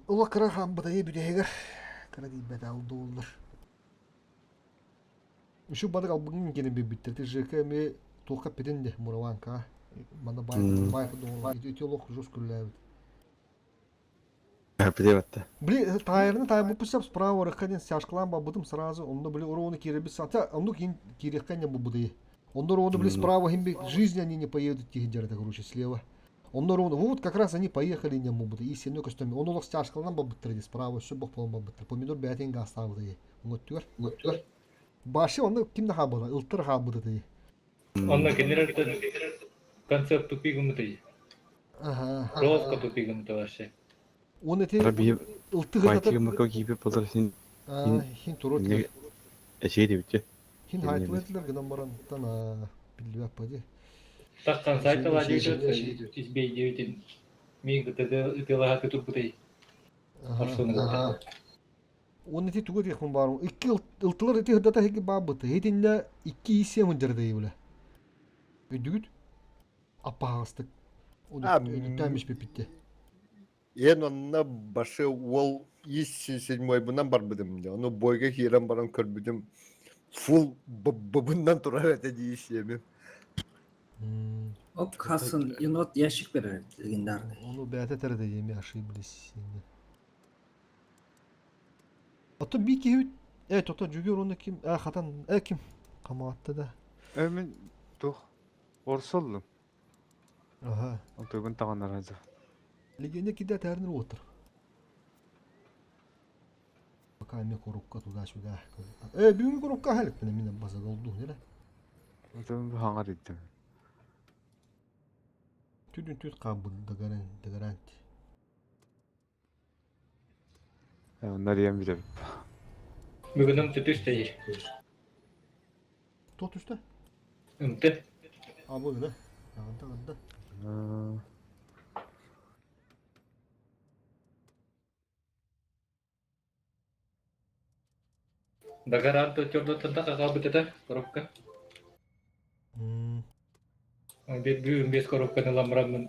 Ула кыра хаамбытайы бүтэһигэр кыра тиийбэтэ алдууллар. Үчү бадык албыгын кини билбиттэр. Ти ЖК эми туохха эппитин де Мураванкаҕа. Манна бай бай ити олох жестко үлэлээбит. Привет. Били таайырны таайбыппын справа ырыкка диэн стяжкалаан барбытым сразу онно били урууну киирэрбит сата оннук иһин киириэххэ инньэ булбутуй. Онно урууну били справа иһин жизни они не поедут тиһин дьарыта короче слева. Онно урууну вот как раз они поехали инньэ булбута и сенө көстөм он олох стяжкаланан барбыттар ди справа өссө бох болон барбыттар помидор бэйэтин гаастаабыта оҥоттугар. Башы онно ким да хаабыта ылтыр хаабыта тии. Онно кинилэр концепт тупик гыммытай. Ага. Жестко тупик гыммыта вообще. Он эти Биһи ылтыгы Байтыгы мыкыл киипи болар син хин турут эчей дебитче. Хин хайтылар гынан баран тан биллибэт пади. Таккан сайтала диэбит избей диэбитин мин ытылаһа турбутай. Ага. Он ити тугу диэхпин баарым. Икки ылтылар ити хырдата хиги баабыты. Хитинне икки исиэ мындырды бile. Өйдүгүт? Аппаһаҕастык. Өлүттээм испиппитте. Эн онно башы уол ис седьмойбунан барбытым дии. Ону бойга киирэн баран көрбүтүм фул быбыннан турар этэ дии сиэмим. Ок хасын енот ящик берер легендарный. Ону бэйэтэ этэр диэми ошиблись. Ото би киһи э тото жүгөр оны ким э хатан э ким камаатта да. Э мен тух орсоллум. Аха. Алтыгын таҕаннараза. Легенде киде тәрнер отыр. Пока мен коробка туда-сюда. Э, бүгүн коробка халик мен мен база долду, не Отон хаҥар иттим. Түдүн түт кабын дагаран дагарант. Нарыйан билэбит. Бүгүн ымты түстэ То түстэ? Ымты. А бу да. Анда анда. Дагаранты төрдөттөн какаабыт этэ коробка. Бүгүн бес коробканы ылан бараммын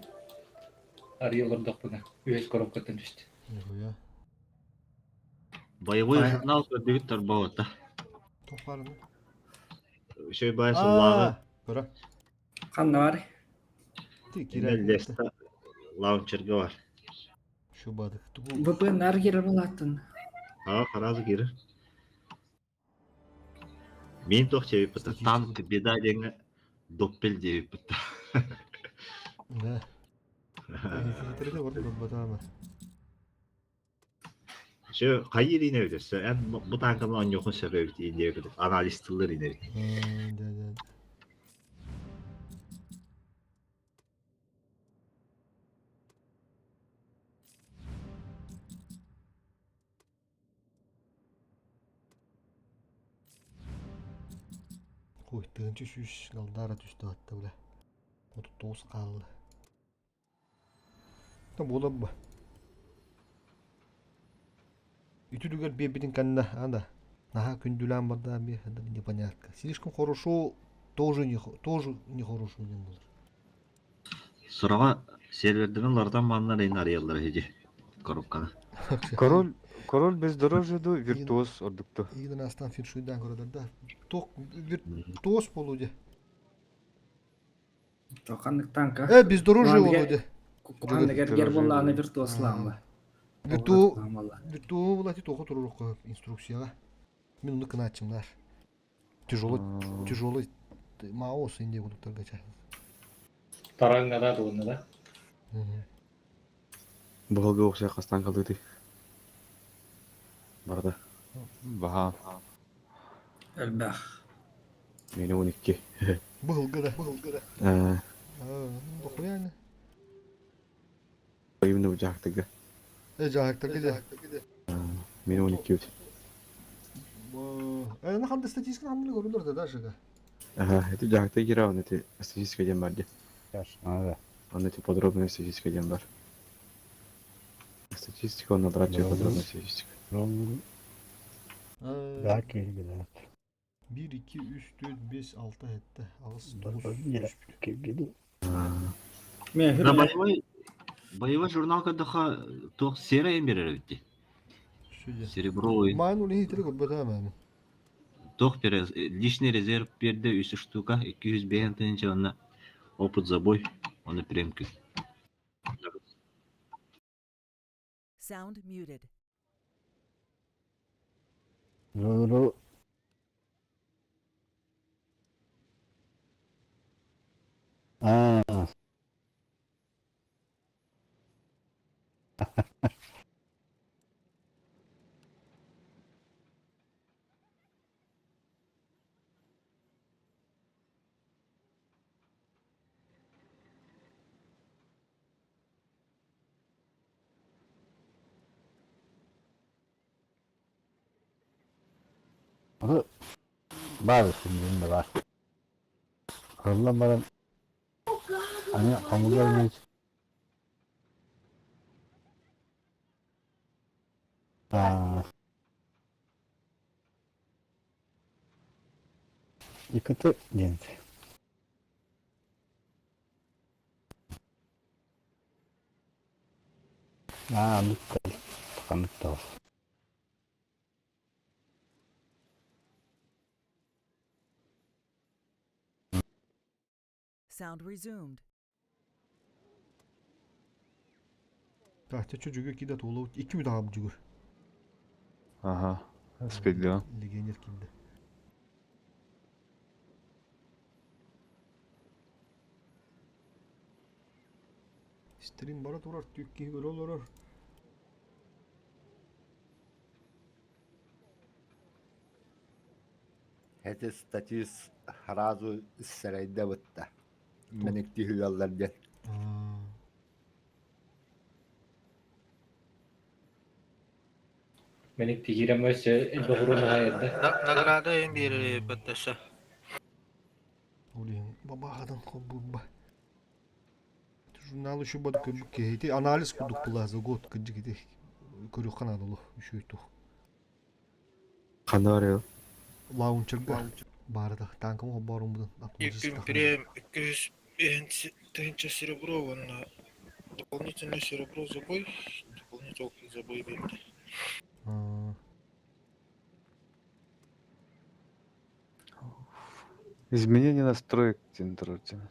арыйа олордохпуна үһүс коробкаттан түстэ. Нихуя. Боевой журнал көрдүгүт торбоҕута. Тохпарыны. Үчүгэй баай сыллааҕы Көрө. Ханна бар? Ти кирэ. Леста лаунчерга бар. Шубадык. VPN нар кирер булаттын. Аа, харазы кирер. Мин туох диэбиппит танк беда диэҥҥэ доппель диэбиппит. Да. Хитрete барда батаама. Şu хайыр ине өтөссө эн бу танканы оонньуохун сөп эбит диэн анализтыллар инери. Да, да. Ой, 1100 галдара түстэ атта бля. 39 хаалла. Буолан ба. Үтүлүгэр биэрбитин кэннэ анда наһаа күндүлээн барда эмиэ непонятка. Слишком хорошо тоже не тоже не хорошо диэн буолар. Сураҕа сервердэрин уларытан манна эрэ арыйаллар үһү коробканы. Король король бездорожья ду виртуоз ордукту. Игнан астан феншуйдан көрөдөр да. Туох виртуоз болуу дии. Ханнык танка. Э, бездорожье болуу дии. Куханныгар гер буоллаҕына виртуозлаама. Виртуо виртуо булати тоҕо турурук инструкцияға. Мин уну кынааччымнар. Тяжелый, тяжелый Маос инде кудуктарга ча. Тараңҥа тугунна да. Быһылгы охсуя хастан калыты. Барда. Баха. Элбэх. Мені 12. Быһылгы да. Быһылгы да. Дохуяны. Именно бу жактыга. Жактыга да. Мені 12 үт. На ханды статистика хамны көрүлөр да даже. Ага, это жакты кира, он это статистика дем бар. Он эти подробная статистика дем бар. Статистика, он набрать ее подробная статистика. Да, 1, 2, 3, 4, 5, 6, 7, 8, 9, На боевой, боевой журнал кадаха туох серая берер битти. Серебровый. Майн улин хитри көрбөтө мен. Туох бере личный резерв берде 3 штука 205 тысяча онна опыт забой оны премки. Sound muted. Sound resumed. Так, те чүгү киде толу 2 ми daha жүгүр. Ага. Спидло. Легионер кимди. Стрим бара турар, түк киһи көрө олорор. Эти статис сразу сарайда бытта. Менекти хүлаллар ден. Меник тигирем өсө элбэх уруна хайырда. Награда им берер баттаса. Улин бабагадан хоббуба. Журнал еще бад көрбүк ити анализ кудук була за год кыджык ити көрүк канадылы үшөйту. Хандар Лаунчерга барды танкым хоббарым будан. Иккүн прем 200 тысяча серебро на дополнительное серебро за бой, дополнительный опыт за бой берди. Изменение настроек тендеротина.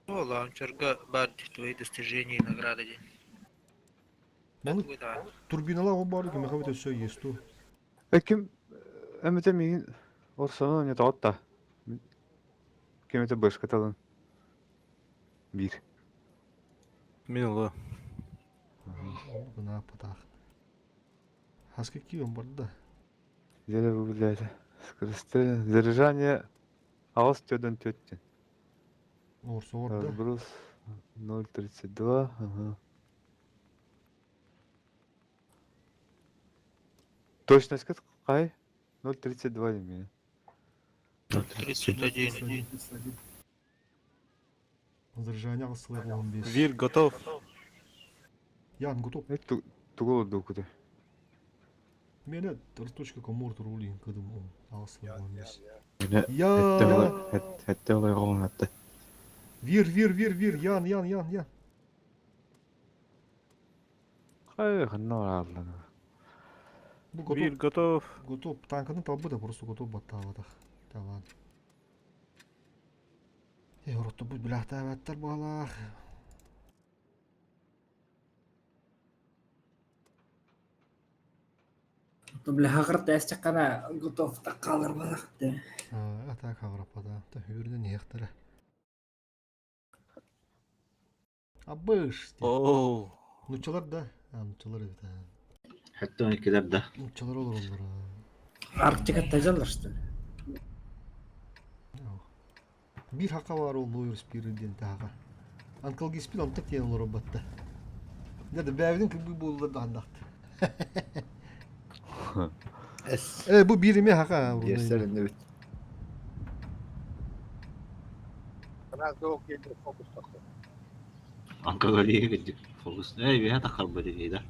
О, лаунчерга бар твои достижения и награды день. Маны турбиналар хоббары ким хабит өсө есту. Ким эмете мигин орсоно не тоотта. Ким это бышкаталын. Бир. Мин ола. Гына патах. Хаска кием барда. Зеле выглядит. Скорости заряжание алыс төдөн төттен. Орсо орда. Разброс 0.32. Ага. Точность какая? 0.32 имею. 31. Заряжание алсылай 15. Вир готов. Ян готов. Это тугол дукуты. Мене росточка комор турулин кыдым он алсылай 15. Я. Я. Хетте олай гон хатта. Вир, вир, вир, вир, Ян, Ян, Ян, Ян. Хай, ханна аллана. Бу готов. Вир готов. Готов. Танканы табы да просто готов баттаватах. Талан. Э, оротто бу билахта баттар балах. Бля, хагыр тәс чаккана готов таккалар балакты. А так хагыраппата. Хүрден иһэхтэрэ. Абыш. Оу. Нуччалар да? А, нуччалар эбит. Hatta 12'ler да. Нуччалар олороллор. Арктика тажалар что ли? Биир хака баар ол лойер спиры диэн таһаҕа. Онкологиспин онтук диэн олоробатта. Дьэ да бэйэбитин кырбыы буоллар да ханнахт. Э бу биир эмиэ хака. Биэсэр иннибит. Раз, два, фокус такой. Онкология кырдьык. Фокус. Эй, бэйэ таххарбыт ити да.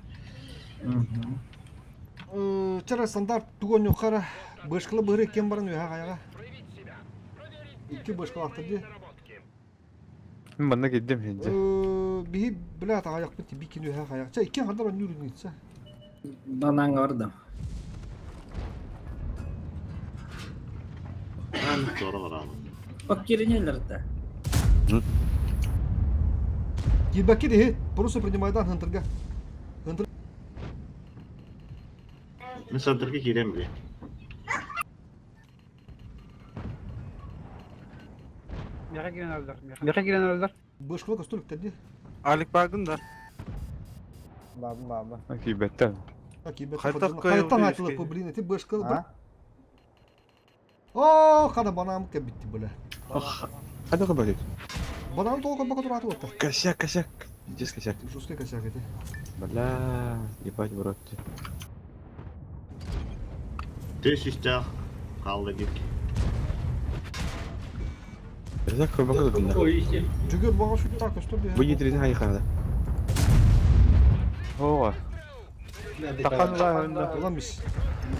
Чара стандарт тугон хара бышкылы быһыры кем баран үһэ хаяга. Икки бышкалахтыр ди. Мин манна киирдим хинже. Биһи бля таҕайахпыт би кин үһэ хаяк. Ча икки хандар оннүүр Бананга бардым. Аны туора бараҕын. Ок киринелер да. Кирбэкки диһи, просто принимайдан хынтырга. Хынтыр Мин сантырга киирэн били. Меха киирэн алдар. Меха киирэн алдар. Бышкыла көстөлүк ди. Алик бардın да. Бабым бабы. Киирбэттэн. Хайдах Хайттан кыайылды айтылып иске? блин, эти бышкыла. О, хана банам кебитти бля. Хайда кыбарит. Банам толком пока тураты вот. Косяк, косяк. Здесь косяк. Жесткий косяк эти. Бля, ебать в рот. Төс үстәэх хаалла бик. Косяк кыбарит да. Ой, ищи. Жүгөр бага шу так, что би. Бу етрин хай хада. Ооба. Тахан ла önde. Ulan biz.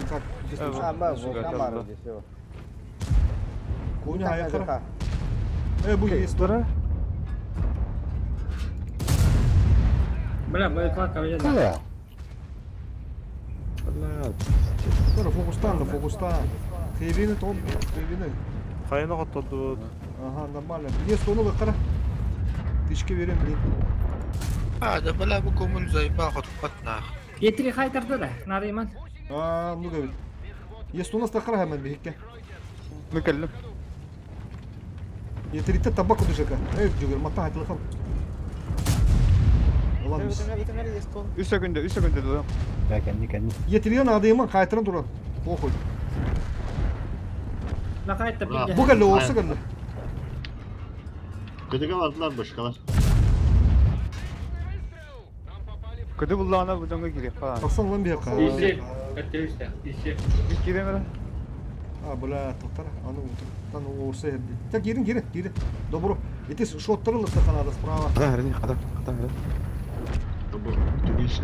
Как? А, ба, вулкан бар здесь, всё. Коня хаякара. Э, бу есть. Тура. Бля, боеклака взяла. Бля, Тора фокустан, да фокустан. Хейвини том, хейвини. Хайына хоттолду. Ага, нормально. Есть оны кара. Тышке берем, блин. А, да бля бу көмүл зайба хотуппат нах. Етри хайтарды да, Нариман. А, ну говорит. Есть у нас такара hemen бихикке. Мен кэллим. Yeterlikte табак кудушака. Эй, жүгөр, мата айтылыкам. Ulan biz. Үс секунда, үс секунда дуо. Yeterliğin adayımın kaytıran duran. Похуй. На хайта Ура. Бу келли, орсы келли. Кытыга бардылар башкалар. Кыды буллаана бу дьоҥҥо киириэх хаан. Тахсан lan бихикка. Ищи. Это үстә, ищи. Мин киирэм эрэ. А, бля, тоқтар. Аны утыр. Тан орсы ерди. Так, кирин, кирин, кирин. Добро. Ити шоттырылықты канада справа. Хада хәрни, хада, хада хәрни. Бу түгүс,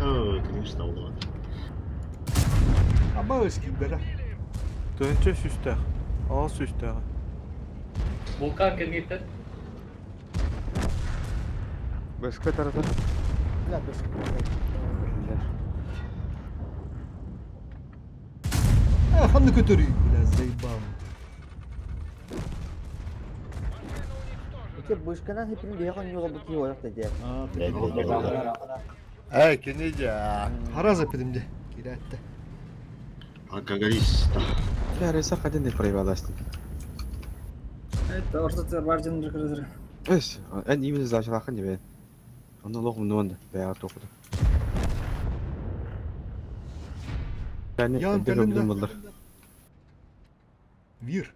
түгүс табылды. Аба өскü бля. Төнчө сүстәэх. Ал сүстәэх. Вулкан кемгеттен. Бэскэ тарата. Бля, бышка. А, ханны көтөрүй, бля, заебал. Ити бышканан хепин бияхан юга бу ки олак да. А, Эй, кини жа. Хараза пидимде. Киретте. Алкоголист. Бля, рейса хадин не проебалась. Это ортата бар жын. Эс, эн именно зачалахан тебе. Оны лох мунуан бля тохуду. Yani Yan evde kalender. problem olur. Вир.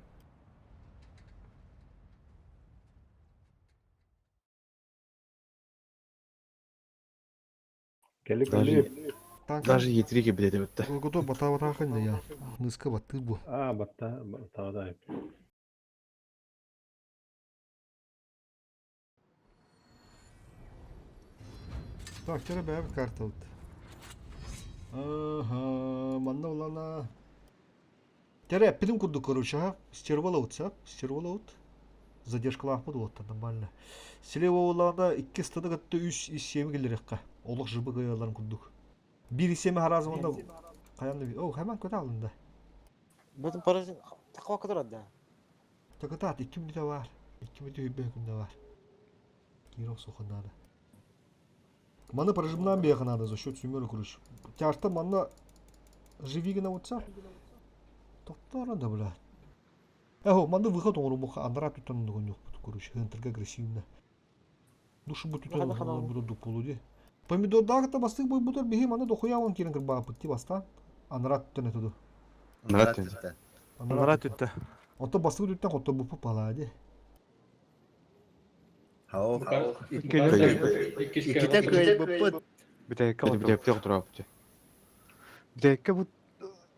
Даже, Танк. даже етрики блядь өтті. Готов бата бата я. Ныска баты бу. А, батта, батта Так, вчера бәбі карта вот. Ага, манна улана. Тере, пидим курду, короче, ага. Стервала вот, а? Стервала вот. Задержка лахпы вот, нормально. Селева улана 2 стада катты 3 из 7 келерекка. Олық жыбы каяларын курдук. 1 из 7 харазымында каянды. О, hemen көтө алынды. Бутун парасы таква кадыр да. Такатат 2 минута бар. 2 минута 5 күндө бар. Киров суханады. Маны прожимнан бияханады за счет сүмөрү короче. Тяжта манна Живи гына утса. Тохторо да бля. Эхо, манды выход оҥорумуха анараа түттэн оннугун короче, хынтырга агрессивно. Душу бу түтэн буду дупулу ди. Помидордаах бастык бойбутар биһи маны дохуя он кирен кырбааппыт ти бастаан. Анараа түттэн этэ ду. Анараа түттэ. Анараа түттэ. Ото бастык түттэн хотто бупу палаа ди. Иккитэ кыайбыппыт. Бүтэйкэ Бүтэйкэ хотурааппыт. Бүтэйкэ бу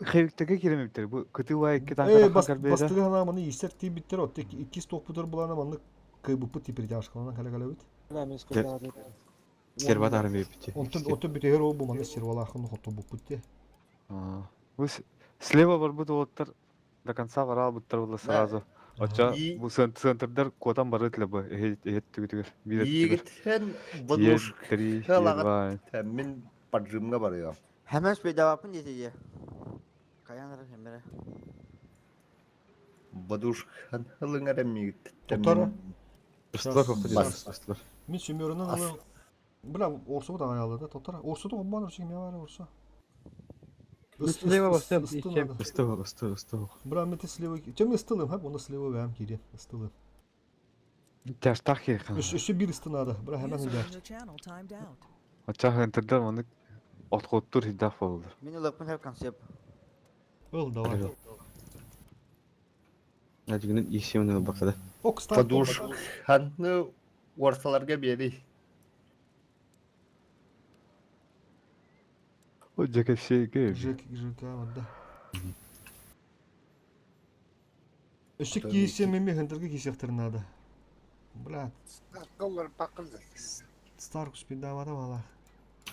хевиктеге киремиптер. Бу кытыы икки Э, танка карбеда. бастыгы хана маны иссер тиийбиттер, отто иккис туохпутар булана маннык кыайбыппыт типердяшкаланан кэлэ кэлэбит. Серва таарым биппит. Онтон отто бүтэһэр ол бу маны сервалаахын хоттобуппут те. Бу слева барбыт уолаттар до конца бараалбыттар була сразу. Оча бу центрдар куотан барыт лебы эһет түгүтүгэр. Биир Иигитэн Три, Мин поджимга барыам. Хэмэс бедавапын дете Каян ара хэмэрэ. Бадушхан ылыңар мигит. Тотара. Ыстылар ыстылар. Мин сүмөрүнэн ылы Бля, орсу да аялды да тотара. Орсу да обман орсу ким бар орсу. Слева басып, Ыстыл, ыстыл, ыстыл. Бра, мен слева. Чем ыстылым, ха? Оны слева бәм кире. Ыстылым. Тяжтах кирхан. Өссө бир ысты надо. Бра, hemen hüder. Оча хынтырдар оны отходтур хидах болду. Мин ылыппын хеп концепт. Ыл, давай. Ажыгынын ишемini бакада. Бадушханны орсаларга бери. О жекешеге. ЖК, ЖК, вот да. Өссө кийсе меме хынтырга кийсехтер надо. Бля, Доллар бакылды. Старк спидавата вала.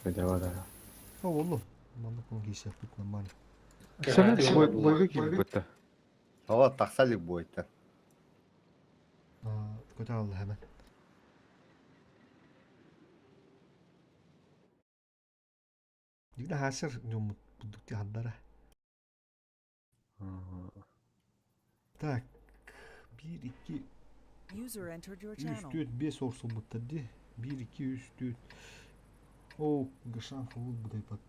Давай, О, олу. Маннык он кийсех бит нормально. Сен бойга кирип бутта. Ава тахсалик бойта. Көтө алды hemen. Дигде хасыр ньомут буддукти хаддара. Так. 1 2 User entered your 3 channel. 4 5 орсул буттар ди. 1 2 3 4. О, гашан хулут будайпат.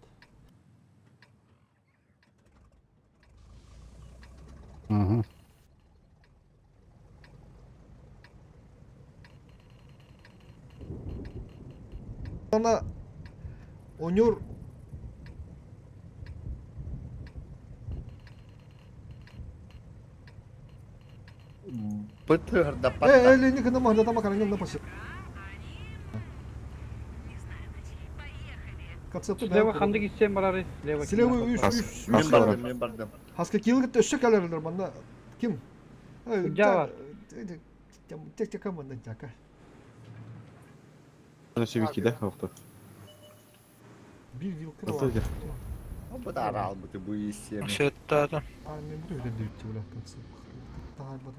Ана онёр Бытыр да Э, э, не кына махда тама караңган на пасе. Концепты Слева ханды gitsen барары. Слева. Слева 3 3 Мен бардым, мен бардым. Хаска килгит өссө калерлер манда. Ким? Жа бар. Тек тек команда жака. Өссө да, окто. Бир вилка Ыстыл бар. Бу да арал бу бу исем. Шеттадым. А, мен бу өйдөн дөйтү бля концепт. Тахайбат.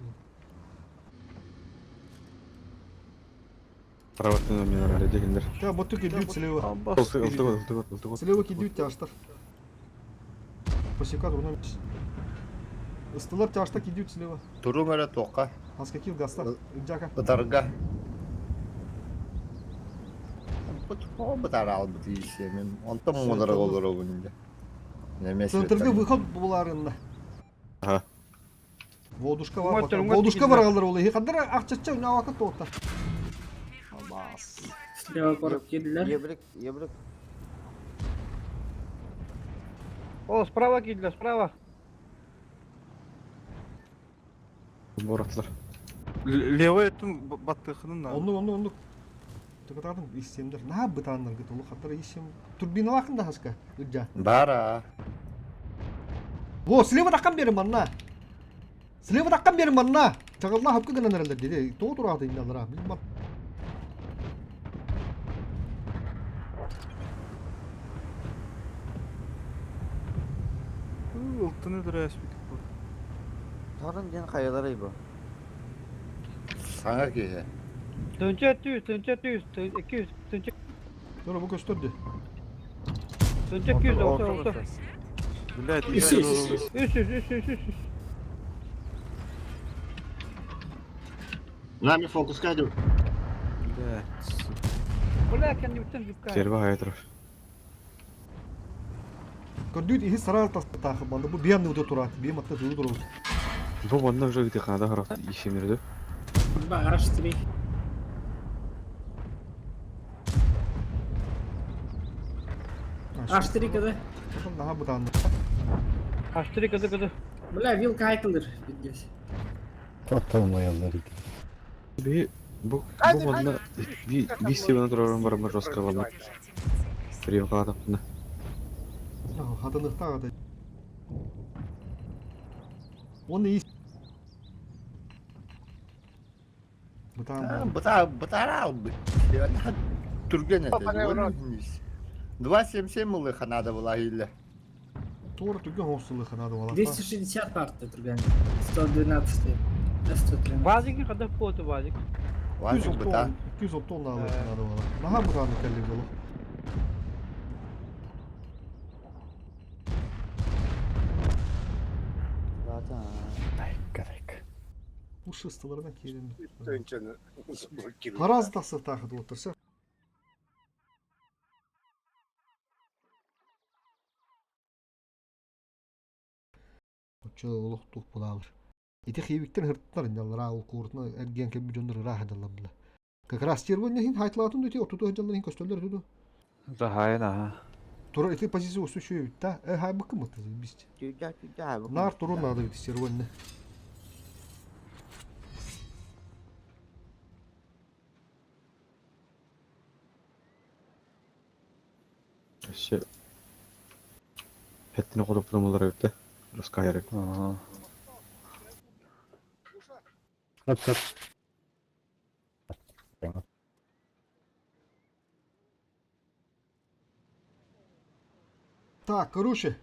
Правотын мен арада дегендер. Та боту кидют слева. Ылты, ылты, ылты, ылты. Слева кидют тяштар. Посека турна. Ыстылар тяшта кидют слева. Туруң өрө тоққа. Хаска кил гаста. Жака. Ытарга. Бу да арал бу исем. Онтон модара болор обунда. Немесе. Центрге выход буларында. Ага. Водушка бар. Водушка бар алар олы. Хаддар акчача уна вакыт тота. Аллас. Слева корып кирдилер. Ебрик, ебрик. О, справа кирдилер, справа. Боратлар. Левый өттүн баттыхынын на. Онну онну онну. Тыгытадым иссемдер. На бытаннар гыт олу хаттар иссем. Турбина лакында хаска. Ыджа. Бара. Во, слева таккан берим манна. Слева таккан берим манна. Чагылла хапкы гынан эрелер деди. Тоо турады инналар. Билмат. Ылтыны дөрәс бит. Тарын ден каялары бу. Саңа кеhe. Төнчө 200, төнчө 200, 200, төнчө Тура бу көстөрдү. төнчө 200 olsa olsa. Блядь, 300, 300, 300. Нами фокус кадю. Блядь. Бля, kendi bütün dükkan. Серва хаятыр. Көрдүүт иһи сараар тастаахы манна бу биан нууда тураат, биэ матта тылы турабыт. Бу манна уже где ханада харах ишемирди. Ба H3. H3 кыды. Наха бытаанды. H3 кыды кыды. Бля, вилка айтылыр здесь. Би бу бу манна би би севен турарым барамыр жестко вална. Прием калатапна. Хатыныктаах ата. Оны ис. Бытаан. Быта бытарал бы. Түрген это. 2.77 мылыха надо было или. Туора түгэн хоосулыха надо было. 260 парты түрген. 112. Да, 113. Вазики когда фото вазик. Вазик быта. 230 надо было. Наха бытааны кэлли было. Уши ыстыларына киирэн. Хараас тахсыктаахыт уоттарса. Оччо олох туох булаалар. Ити хиибиктер хырттар инналлара ол кууртuna эргиэн кэлбит дьоннор ыраах дьаллар була. Как раз тервон хин хайтлаатын ити ортоту дьаллар хин көстөллөр туду. Захайын аха. Тура ити позиция усу шүйөбүт та. Э хай быкы мыты бист. Түйдә, түйдә. Нар турун надо бит сервонне. Вообще. Хеттini kodop bulamaları öptü. Ruska yarık. Ага. Так, короче.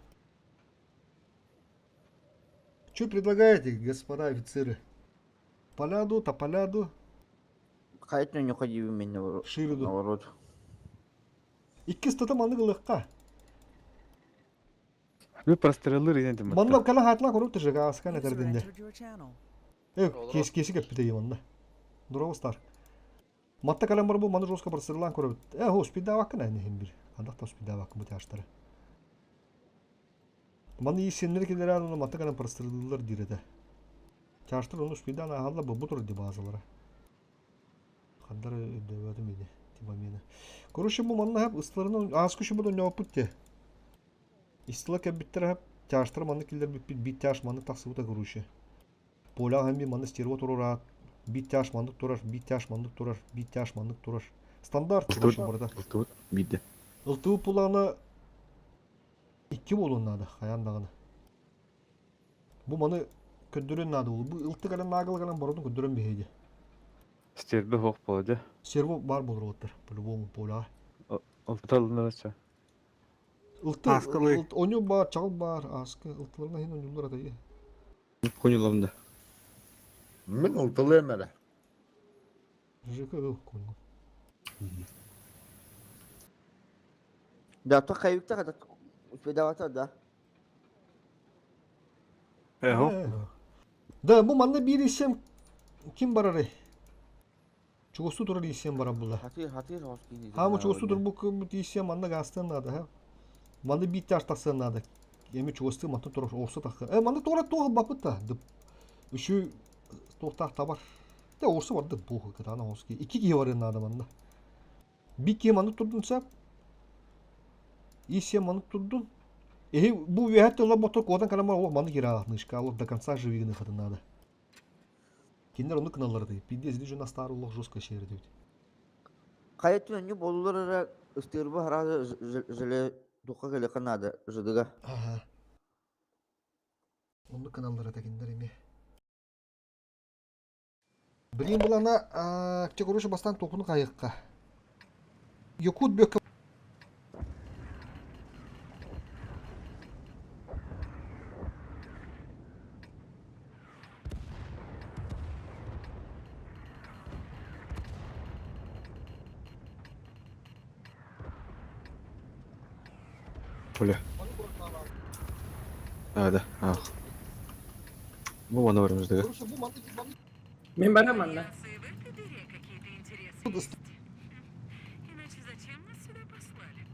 Что предлагаете, господа офицеры? Поляду, тополяду, Хайт не ходи в меня шириду. наоборот. Икки стата маннык ылыкка. Би прострелыр инен Манна кала хатла коруп тыжыга аскан этердинде. Э, кес кеси кеппите манна. Дурабы стар. Матта калам бар бу маны жестко прострелан көрөбүт. Э, хо спида вакын әне хим бир. Андак спида вакын бу таштары. Маны исеннер келер аны матта калам прострелдылар диреде. Чаштыр оны спида на халла бу бур ди базалары. Хандар дөбөтү мени. Тима мени. Короче, бу манна хап ыстыларынан аз күші буду не опытте. Истыла кәбиттер хап тяштыр маны киллер бит бит тяш маны тахсыбыта короче. Поля хам маны стерва турар, бит тяш маны турар, бит тяш маны турар, бит тяш маны турар. Стандарт короче burada. Ылтыбыт бидде. Ылтыбы пуланы икки болун надо, хаян даганы. Бу маны көддөрөн надо ол. Бу ылты калан нагыл калан бородун көддөрөн бейди. Стерби хох болады. Серво бар болор оттар, по-любому поля. Ылтылынырча. Ылты, Аскылы. оню бар, чагыл бар, аскы, ылтыларына хин онюлар атайы. Конюламда. Мин ылтылы эмере. ЖК ыл коню. Да, то хайыкта когда успедавата, да. Эхо. Да, бу манна бир исем ким барары? Чугусту турар исем бара була. Хатыр, хатыр, хоскини. Ха, чугусту тур бу бу исем манна гастын надо, ха. Манна бит таш тахсын надо. Эми чугусту матты турар орса тахы. Э, манна тура туга бапыта. Дып. Үшү тохтах табар. Те орса барды бу кытана оски. Ики ки бар надо манна. Би ки манна турдун сап. Исем манна турдун. Эһи бу үөһэт тылла ботор куотан калама ол маны кира нышка алып до конца живигini хатын надо. Киндер оны кыналлар дейт. Пиздец дижу на старый лох жестко шер дейт. Хайт не болулар ыстырбы харазы желе духа келе канада жыдыга. Ага. Оны кыналлар это киндер эми. Блин булана те короче бастан токуну кайыкка. Якут бөккө Поля. А, да. Ах. Бу мана барымыз дага. Мен барам анна. Кажется, и в этой дыре какие-то интересы есть. Иначе зачем нас сюда послали?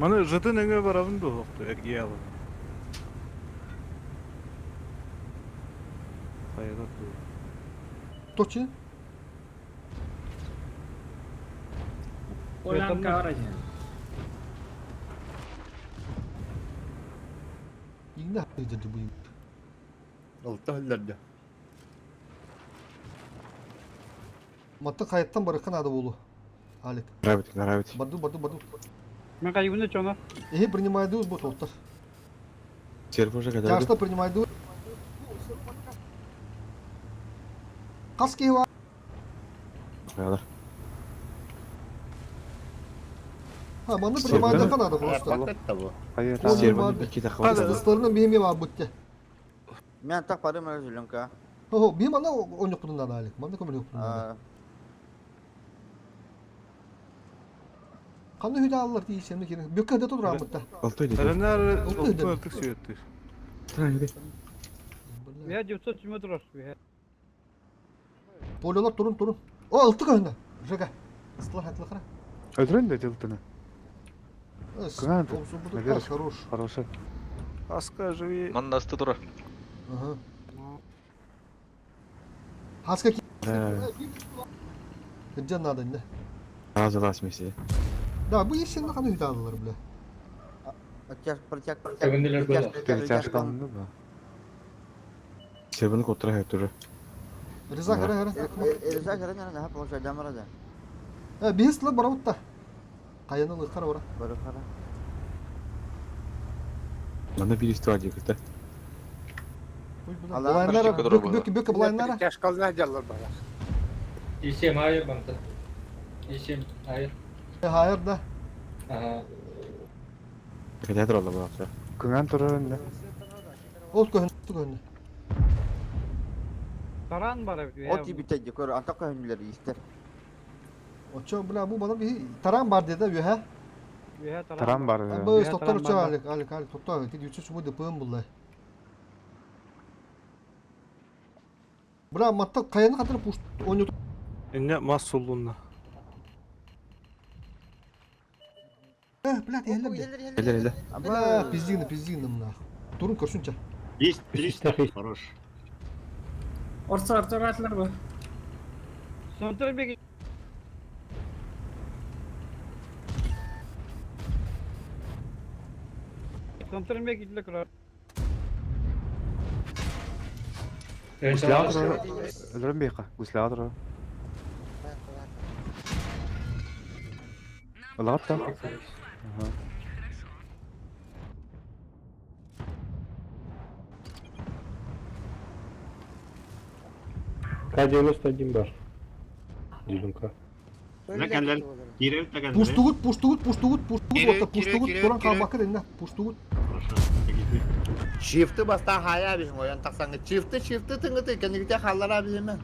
Маны жытын өҥө барабын дуоһуохту эргийэ алын. Хайалар дуу. Точно? Полянка арайын. Иҥнэ дьэ бу. Алта хөллөрдө. Маттан хайаттан барыкка надо болу. Алик. Гравити, гравити. Барду, барду, барду. Мен кайгыны чоно. Эхи принимайды бу тоқтар. Серп уже когда Тяжко принимайды. Қас киһи бар. Хайалар. Ha, манны принимайды надо просто. Хайа Сербаны икки тахва. Достарының бейме бар бутте. Мен так барым Зеленка. О, бейм ана ойнақ надо, Алик. Манны көмір надо. Қанды үйді алылар дейсемді керек. Бөкке де тұр амытта. Алты дейді. Әрінәр Алты алтын деді. артық сүйеттір. Я 907 турар. Полялар турун турун. О, алты көһүнэ. Жага. Ыстылар хатылы қара. Öldürün de дилтini. Кыҥаан Наверное, хорош. Хороший. Аска живи. Манна асты тура. Ага. Хаска ки. Где надо, не? Сразу лас месте. Да, бу есенне қаны үйді алылар, бля. Протяг, Төгүндүлөр было. Перетяжка алынды ба? Сербаны коттыра хайып Риза, кара, кара. Риза, кара, кара, получай, дамара да. Э, бес лы барабытта. Каяны лы кара бара. Бара кара. Мана бир истуа дикта. Булайнара, бөк, бөк, бөк, булайнара. Тяжкална жаллар бара. Исем айыр банта. Исем айыр. Хайыр да. Ага. Кәтә торалар бу акча. Кыҥаан турар инде. Ол көһүн, көһүн. Таран бар бит. О тиби тәҗи көр, анта көһүнләр истер. Очо, бля, бу бала би таран бар деди, үһә. Таран бар. Бу токтор очо, Алик, Алик, Алик, токтор. Ти үчү суму дыпым булла. Бля, матта каяны катыр пуш ойнот. Инне мас суллунна. Э, бля, тиһэллэр де. Эле эле. Бля, пиздигни, пиздигни мына. Турун көрсүнчө. Есть 300, хорош. Орса артыратылар бу. Сонтыр беги. Сонтыр беги диле курар. Öldürün бейка. Гусля турар. Ылаат та. Ага. К-91 бар. Зеленка. Ләкәнләр, кирәк тәкәнләр. Пуштугут, пуштугут, пуштугут, пуштугут, Кире, отта кире, пуштугут, кире, туран кире. калбакы денне, пуштугут. Хорошо. Чифты бастан хая бихин оян тақсаңы. Чифты, чифты тыңыты, кенігіте халлара бихимен.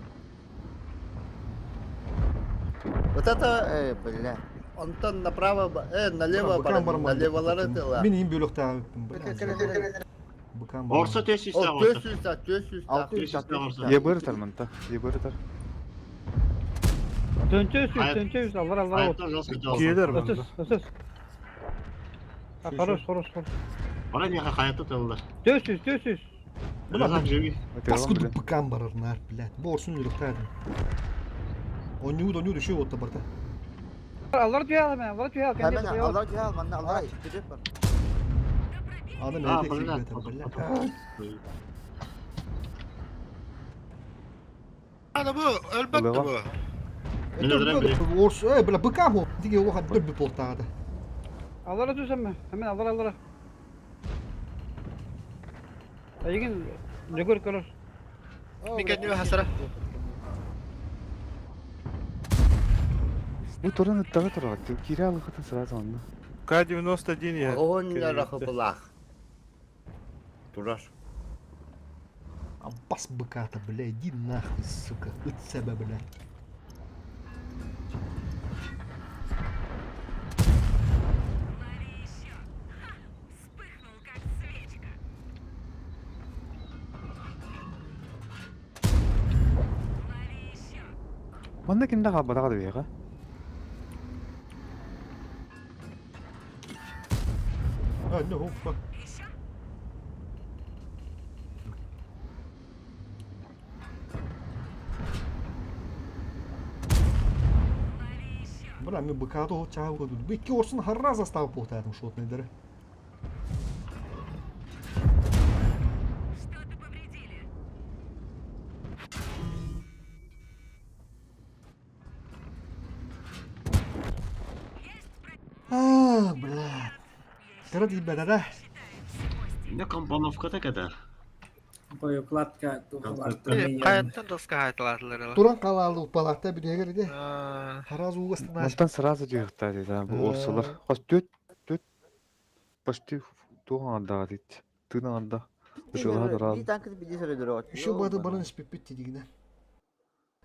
Вот это... Э, бля. Онтон направо, налево Быкан бар, барман. налево тыла. Мен им бөлөктө бля. Быкан барман. Орса төс үстә О, орса. төс үстә, төс үстә. Алты yüз, алты yüз. Ебыр тарманта. Ебыр тар. Төнчө үс, төнчө үс, аллар аллар. Аяттан жас көтә алса. Киелер банда. Өсөс, өсөс. Хорош, хорош, хорош. Бара нияка хаятта тыллар. Төс үс, төс үс. Риза живи. Паскуду быкан барар нар, блядь. Бу орсун жүрөктө. Ойнугут, ойнугут үшөө отта барта. Аллар түйә мен, аллар түйә. Hemen Allah cihal, manna Allah çıkacak var. Аны А, мәйдек бля. бля. Ана бу, әлбәттә бу. Мен öldürem bile. Орс, э, бля, быка бу. Диге оха дөп болтады. Аллар төсәм Hemen аллар аллар. Айгин жүгөр көрөр. Микен нью хасара. Бу туран ыттага турар. Кире алыхытын сразу онна. К-91 я. Огонь рахыпылах. Турар. Аббас быката, бля, иди нахуй, сука. Ыт себя, бля. Лови еще. Ха! Вспыхнул, как свечка. Лови еще. Манна кимде калбатага да бейка. Кэннэ хоппа. Бра, мен быкааты ол чаһы көрдүм. Бу икки орсун харра застава буолтаатым шотныйдары. Что-то повредили. А, бля. Кыра тиийбэтэ Не компоновката кэтэр. Боекладка Хайаттан доска хайатылаатылар. Туран халаалы уппалаахта бүтэһигэр ити. Хараас ууга станааш. Мантан сразу дьиэхтаа дии, бу орсулар. Хос түөт, түөт, почти туох аҥардаах этит. Тыын аҥардаах. Ышылаһа Биир тураал. танкы биди сөрөдөрө. Үчү бады барын испиппит тидигинэ.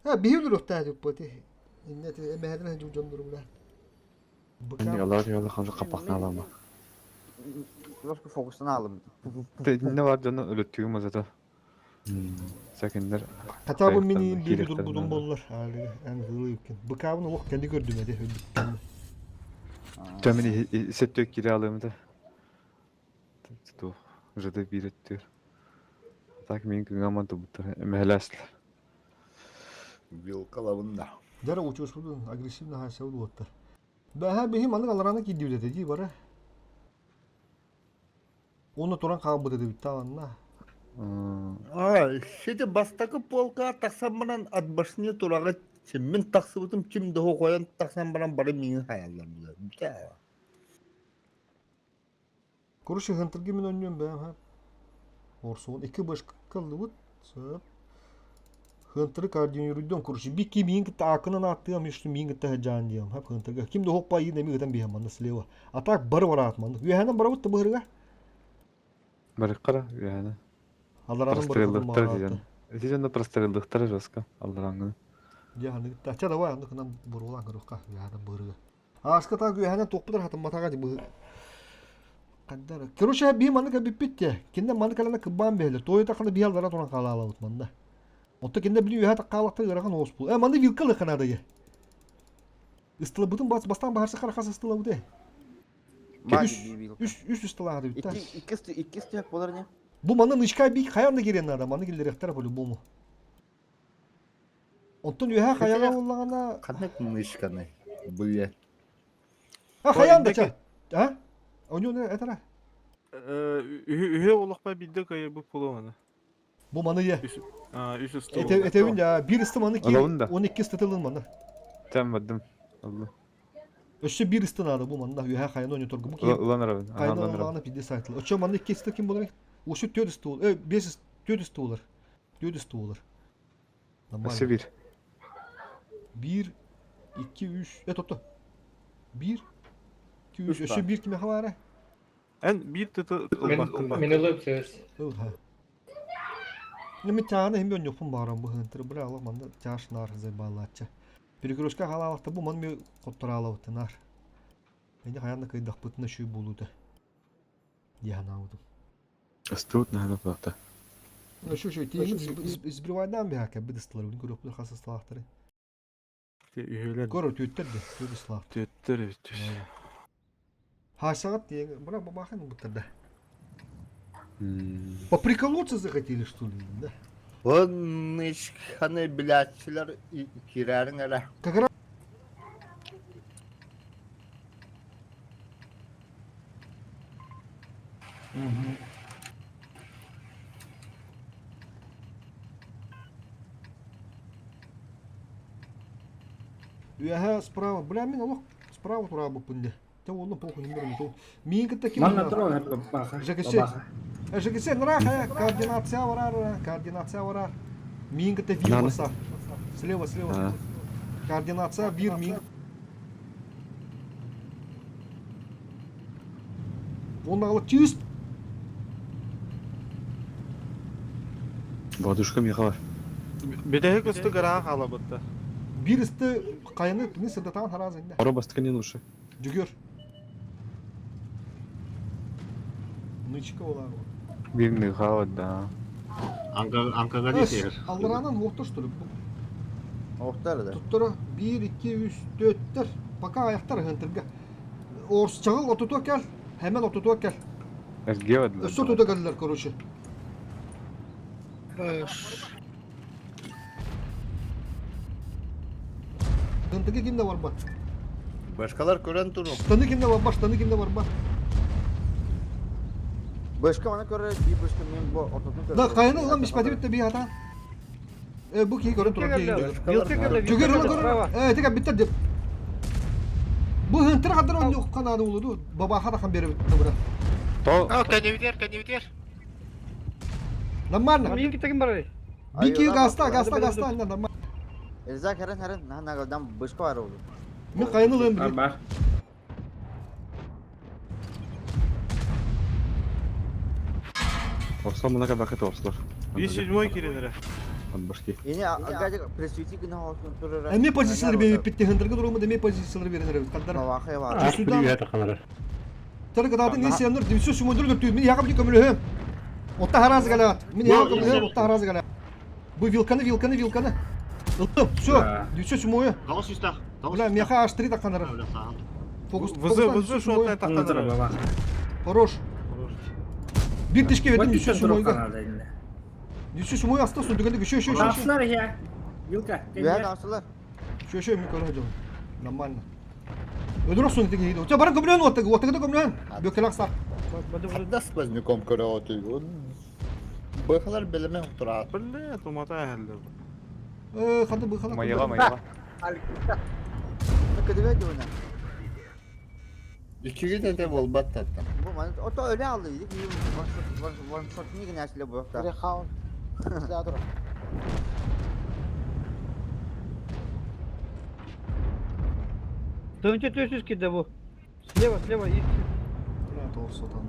Ha биһи өлөрөхтää дьуппати. Инне эмэһэрин дьон дьоннору бля. Инник алар ялы ханжы капакналама. Жестко фокустан алым. Инне бар дьону өлөттүгүм озата. Сәкиндер. Хотя бы мини Хайыктан, биир киириэхтэрин турбутум наада. боллар. Али эн хылы үккен. Быкабын олох кэнди көрдүм эди өлбүттэн. Төмүн септөк кире алыым да. Ту, жыды бир өттүр. Так мин күнгаман тубуттар. Эмэһэлээслэр. Вилкалабын да. Дара учуспутун агрессивно хайсабыт уоттар. Бэһэ биһи маннык аларана киирдибит этэ дии бара. Уонна туран хаалбыт этибит таанна. А, сити бастакы полка тахсан баран от башни тураҕа мин тахсыбытым ким да қойан тахсан баран бары миин хаяллар булар. Бүтэ. Короче, хантырги мен өннүм бэм ха. Орсуон икки баш кыллыбыт. Сөп. Хантыры координируйдом, короче, би ки миин кытта акынан аттыам, что миин кытта хаджаан диям. Хап хантырга. Ким да хоппа иин эми гытан биһам манна слева. А так бары бараат манна. Үөһэнэн барабыт та быһырга. Барыккара, яны. Аларанын барытын Простреллыктар маҕаатта. дигән. Ити дьонно простреллыктар жестко. Аллараңгы. Дьэ, Ча давай, аны кынан буруулаан көрүөххэ, үөһэнэн быһырга. Ааска таак үөһэнэн туохпутар хатымматаҕа дии быһы. Хандар. Короче, биһи маннык эбиппит те. Кинде маннык кэлэнэ кыббаан биһэлэр. Туойу таххана биһи аллара туран хаалаалабыт манна. Отто кинде били үөһэ хаалахта ыарахан оҕус бул. Э, манны вилка лыханаада е. Ыстылабытын бас бастаан баһарсы харахас ыстылабыт э. Үс үс үс ыстылаады битта. Икки икки степ болар не? Бу манна нычка бик хаян да кириэн наада, манны киллэриэхтэрэ по-любому. Онтон үөһэ хаяга буоллаҕына Ханнык мышканы быйа. А хаян да ча. А? Оню не этара. Үһү олохпа бидде кайы бу пулуаны. Бу маны е. Үс ыстыл. Этебин я бир ысты маны ки Алабын да. 12 ыстытылын маны. Тәм бардым. Алла. Өссө бир ысты наада бу манна үөһэ хайан оню торгу. Бу ки Улан арабын. Ага, хайан улан арабын. олаҕына пидде сайтыл. Очо маны икки ысты ким болар? Ушу төрт ысты бол. Э, бес төрт ысты болар. Төрт ысты болар. Өссө Нормально. бир. 1 2 3 э тотто. 1 2 3 Үс өссө бар. бир кime хабара? Эн бир тыты ылбаккын. Мен ылып сөз. Ыл ха. Неме тяны хим бен ёпун барам бу хынтыр бра ала манда тяш нар зайбалача. Перекрестка халалакта бу ман ми коттуралабыт нар. Эни хаянда кыйдакпытына шүй болууда. Диянаудum. Ыстыбыт наһана плата. Шу шу тиги избривайдан бяка бидыстылар үн көрөп хасысталактары. Үһүлер. Көрө төттөр де, төдүслак. Төттөр өттүс. Хашагат диэн бра бабахын буттарда. Поприколоться захотели, что ли, да? Он мышканы биләтчилер кирәриң әле. Как раз Үөһэ справа, бля, мин олох справа тура буппун де. Те онно похуй не берем то. Мин кытта ким Манна турар баха. Жекесе. Жекесе нрах, координация барар, координация барар. Мин кытта вир Наны? баса. Слева, слева. А. Координация бир мин. Онна алып чист. Бадушка миха бар. Бедеһи көстү гараа халабытта. Бир исти кайны не сырдатан харазы инде. Ара бастыка не лучше. Жүгөр. Нычка олар. Бир ныха да. Анка анкага дейсер. Алларанан оқтор что ли? Охтар да. Туттара 1 2 3 4 тер. Пока аяқтар хынтырга. Орс чагыл отуту кел. Hemen отуту кел. Эргиэ бардылар. Өссө туда кэллилэр, короче. Тынтыгы ким да барбат. Башкалар көрөн турун. Штаны ким да барбат, штаны ким да барбат. Бышка оны көрөр, bir бышка мен бу ортотун көрөр. Да, кайны ылан бишпати битте би хата. Э, бу киһи көрөн турар киһи. Вилка кэллэ, Түгер вилка ылан кэллэ, көрөр. справа. Э, тика биттер деп. Бу хынтыр хатыр он yok канады улуду. Бабаха да хан беребит бра. То А, кәнебитер, кәнебитер. Нормально. Мин китегин барай. Бики гаста, гаста, гаста, нормально. Элза хәрен хәрен нагадан бышка бар oldu. Мен кайны ылан Бар билет. бар. Орсол мына кабакы торслар. 5-7 киренere. Башки. Yine agacık presviti günah olsun turur. Эми позициялар берип битти хынтырга туруму деме позициялар беренер. Каддар. Мавахы var. Судан. Тәрі кадатын не сенер, димсө сумундур дүртү. Мин яга били көмөлөһөм. Отта харазы галат. Мин яга көмөлөһөм, отта харазы галат. Бу вилканы, вилканы, вилканы. Ылтым, все. Димсө сумуя. Тоғыз үстақ. Бля, меха аж три таққанары. Фокус. Вызы, вызы шотная Онна турар тақтанара. бабаха. Хорош. Bir тишке Вот бердим димсө икки туруп сумуйга. канады инде. Димсө сумуй аста су дүгәндә еще еще еще. Тапсылар я. Вилка. Üye asılır. Еще еще ми көрө жол. Нормально. Ödür olsun диги. Отя баран көмөлөһөн оттага, оттага көмөлөһөн. Бөкелак сар. Хадда сквозняком көрө отуй. Быхалар белемен турат. Бля, тумата әһәлләр. Э, хады быхала. Майыға, майыға. Ne kadar diyor İkiге де де болбат таттым. Bu man o da öyle aldı. One shot one one shot niye güneşli bu yoksa? Хаун. Сядро. Төнчө төсүз киде бу. Слева, слева, и Бля, торсо там.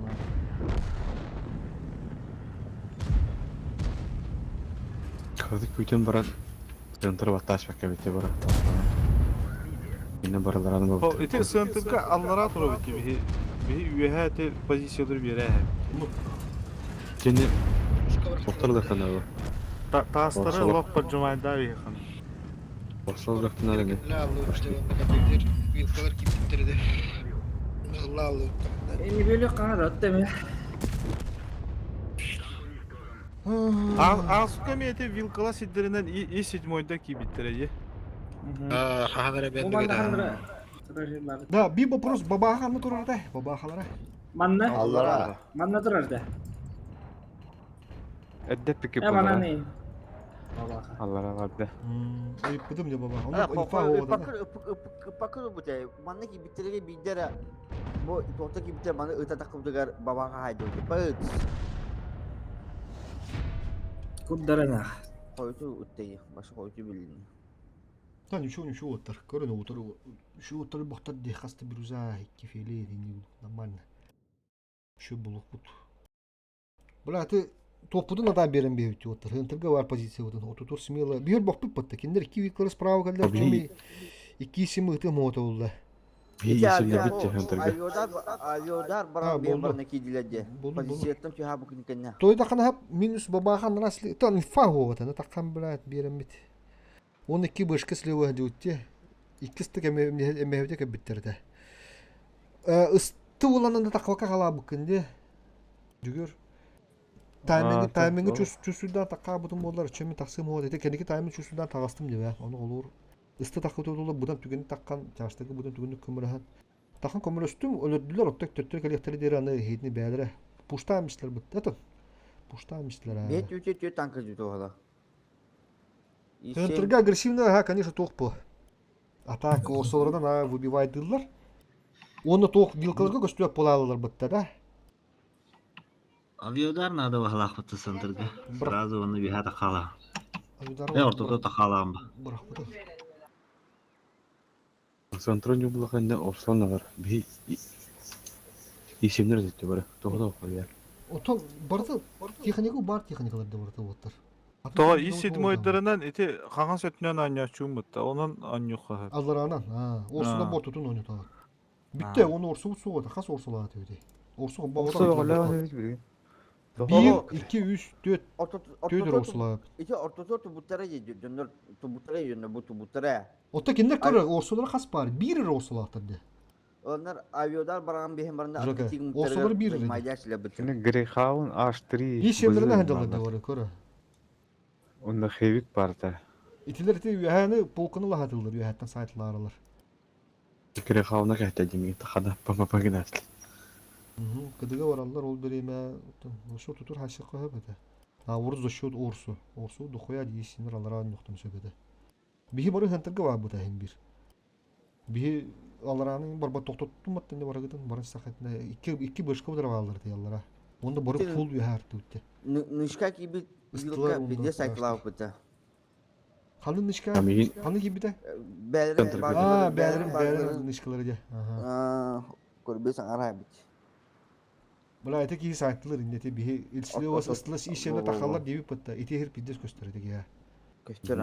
Кырдык күтен баран. Центр батташ бакка бите бара. Yine баралараны Ho, бабыт. ити сыантырга аллара тура бити. Биһи биһи үөһэ ити позициялар биэрэ. Сени тоқтарлар бу. Таастары Орсолор. лох поджимайда биһихан. Орсол жактан Ла Вилкалар киптирди. Ла Эми бөлө канады отта эми. Асука ми ити вилкала сиддеринен и седьмойда кибиттере. Ханара Бу манда хандыра. Турар Да, би вопрос бабаха ну турар да, бабахалара. Манна. Аллара. Манна турар да. Эдде пики Э мана булар. не. Бабаха. Аллара барды. Ыйыппытым де баба. Оны инфа болду. Bakır bakır bu de. Manna ki bitirege bidere. Bu tohta ki bitir bana öte takım dugar babağa haydi. Bıt. Куддарана. Koydu utteyi. Başka koydu bilin. Та ничего, ничего, оттар. Көрөн отыр. Şu оттар бохтар де хаста бир уза кефели дени нормально. Şu булук бут. Бля, ты топпудун адам берен бейбит оттар. Хынтырга бар позиция отын. Отутур смело. Бир бохпут патта. Киндер ки виклар справа калдар. Бли. Ики симы ты мото улла. Би исемле битте хынтырга. Avyodar avyodar Ha, baran bir buldu. barına kidiledi. Buldu, buldu. Pozisyondan ki ha bu kenne. Той да хап минус бабахан расли. Та инфа вот, ана таккан блядь берен бит. Он ики бышкы слева диутте. Икки стык эмэхүтэ кэбиттерде. Ысты уланында таквака кала букынде. Жүгөр. Тайминги тайминги чус чусудан такка бутун болар. Чөмү таксым вот. Эте кеники тайминг чусудан тагастым деп. Оны олур. Ысты такы тутулу будан түгени таккан чаштыгы будан түгени көмөрөһөн. Тахан көмөрөстүм өлөдүлөр отток төттөр келектери дер аны хейтни бәдере. Пуштамышлар бит. Это пуштамышлар. Bet üç üç tankı jutu hala. Хынтырга агрессивно, ага, конечно, тоқ по. А так, осолардан а выбивает дыллар. Оны тоқ вилкаларга көстүрөп болалар бытта да. Авиодар надо вахлахватты центрга. Сразу он биха тақала. Авиодар Э, ортода тақалаам ба. Бирок бу. Центрын юблаханда орсол бар. Би исемнер дитте бара. Тоғда оқыр Отон барды техника бар техникалар да барда оттар. То и седьмойдарынан ити хаган сөтүнөн аньячуун бутта. Онон аньюха. Алларанан, а, орсуна А. бор тутун ойнотот. Бүтте, оны орсу сугу хас орсулаа төдө. Орсу Орсол ола билген. 1 2 3 4 4 орсулаа. İki orta tubuttara yedi. Döndür tubuttara yönü bu tubuttara. Отта киндер көрө орсулар хас бар. Бир орсулаатыр де. Оннар авиодар баран биһин баранда Жака, Орсолор биир эле. майдаш лебит. Кини Грейхаун H3 Ишемлерин аһадалар да бары көрө. Онно хевик барда. Итилер ити үөһээни полканы лаһатыллар үөһээттэн сайтлааралар. Грейхауна кэһэтэ димиги тахада папа гинат. Кыдыга бараллар ол бириэмэ ошо тутур хасыкка хөп этэ. А урут за счет Орсу. Орсу дохуя диисинер алараа ньохтон сөп этэ. Биһи бары хантарга баабыта иһин бир. Биһи аларааны барба тохтоттум аттан барагытын бары сахатына икки икки бышка удара бааллар тыяллара. Онда бары фул үһэ артыбытте. Нышка кибит Ыстылар вилка онда биде сайтлаабыта. Ханын нышка Амигин ханы кибите? Бәлерин Аа, бәлерин бәлерин нышкалары де. Аха. Көрбөс аңарай бит. Бला эти киһи сайтлар иннети биһи илсиле ыстылас ишемне тахаллар диби пытта. Ити хир пиздес көстөр эти киһи. Көстөр.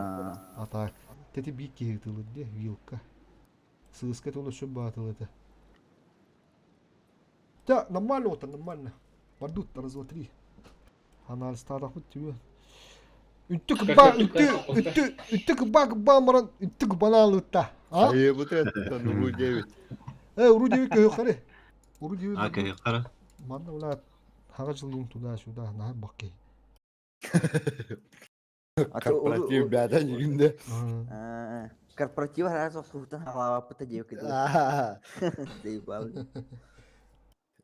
Атак. Тети бик киһи тылыр де вилка. Сыыска толы сөп баатыл это. Да, нормально вот, нормально. Бардут, раз, два, три. Анализ тарахут тебе. Үттү кыбба, үттү, үттү, үттү кыбба кыбба маран, үттү кыббанаалытта. А? Э, вот это, ну, 9. Э, уру деби көйө Уру деби. А, кайқара. Манна ула хага жылын туда-сюда, на бакки. Корпоратив бәдән югінде. Корпоратив раз сухтан халава девка. Заебал.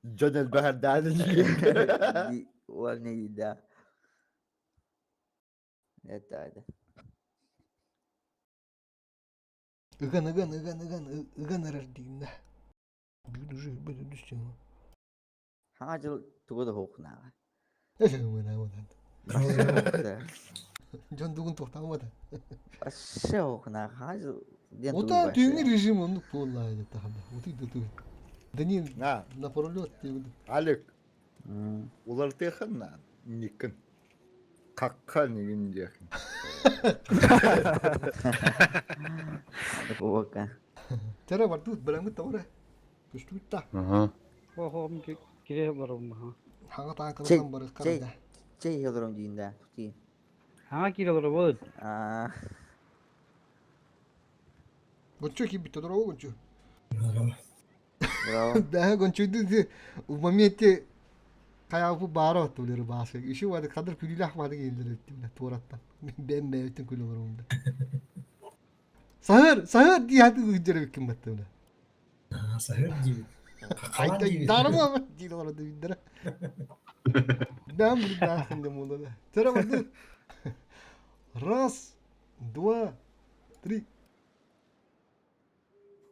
Джон Элбахардан югінде. Ладно, да. Это, это. Ыган, ыган, ыган, ыган, ыган арар деймін. Бүгін уже бүт түстен. Хаңа жыл тугу да хоқнага. Эше мына мына. Жон дугун тоқтамады. Вообще хоқнага. Хаңа жыл Ота түүнгі режим оны полла деп таханда. Оты дөтү. Дени На, на пролет деп. Алик, улар техын на, никін. Какка нигин дехин. Бока. Тера бар тут беләңге тавра. Көстү та. Ага. Охом кире барым ха. Хаңа таң бар карада. Чей хелором дейін Ти. Хаңа кире барым вот. А. Гончо ки битте дорого гончо. Браво. Да, гончо ди в моменте каябы бары оттулары басы. Иши вады кадыр күлүлах вады келдер өттүм туараттан. Бен бәйтен күлү бар онда. Сахыр, сахыр ди хаты гүҗәр биккин баттым. Сахыр дип. Айта дарма ди лора ди биддер. Бәм бу дахын дем олда. Тера барды. Раз, два, три.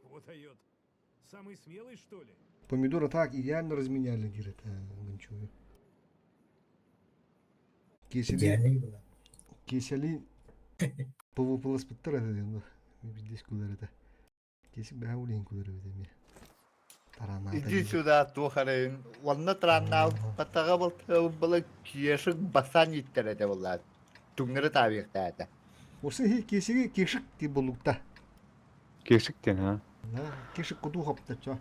Вот дает. Самый смелый, что ли? Помидоры так идеально разменяли, говорит, Гончуев. Кесели, кесели ПВП-ласпыттар это енді. Биздес күлер это. Кесик бәһә үлен күлер это ме. Тарана. Иди сюда, тухарын. Онна траннал, патага был было кешик басан иттер это была. Туңнары табиқта это. Осы хи кесиги кешик ти болукта. Кешик ден, а? Да, кешик куду хапта ча.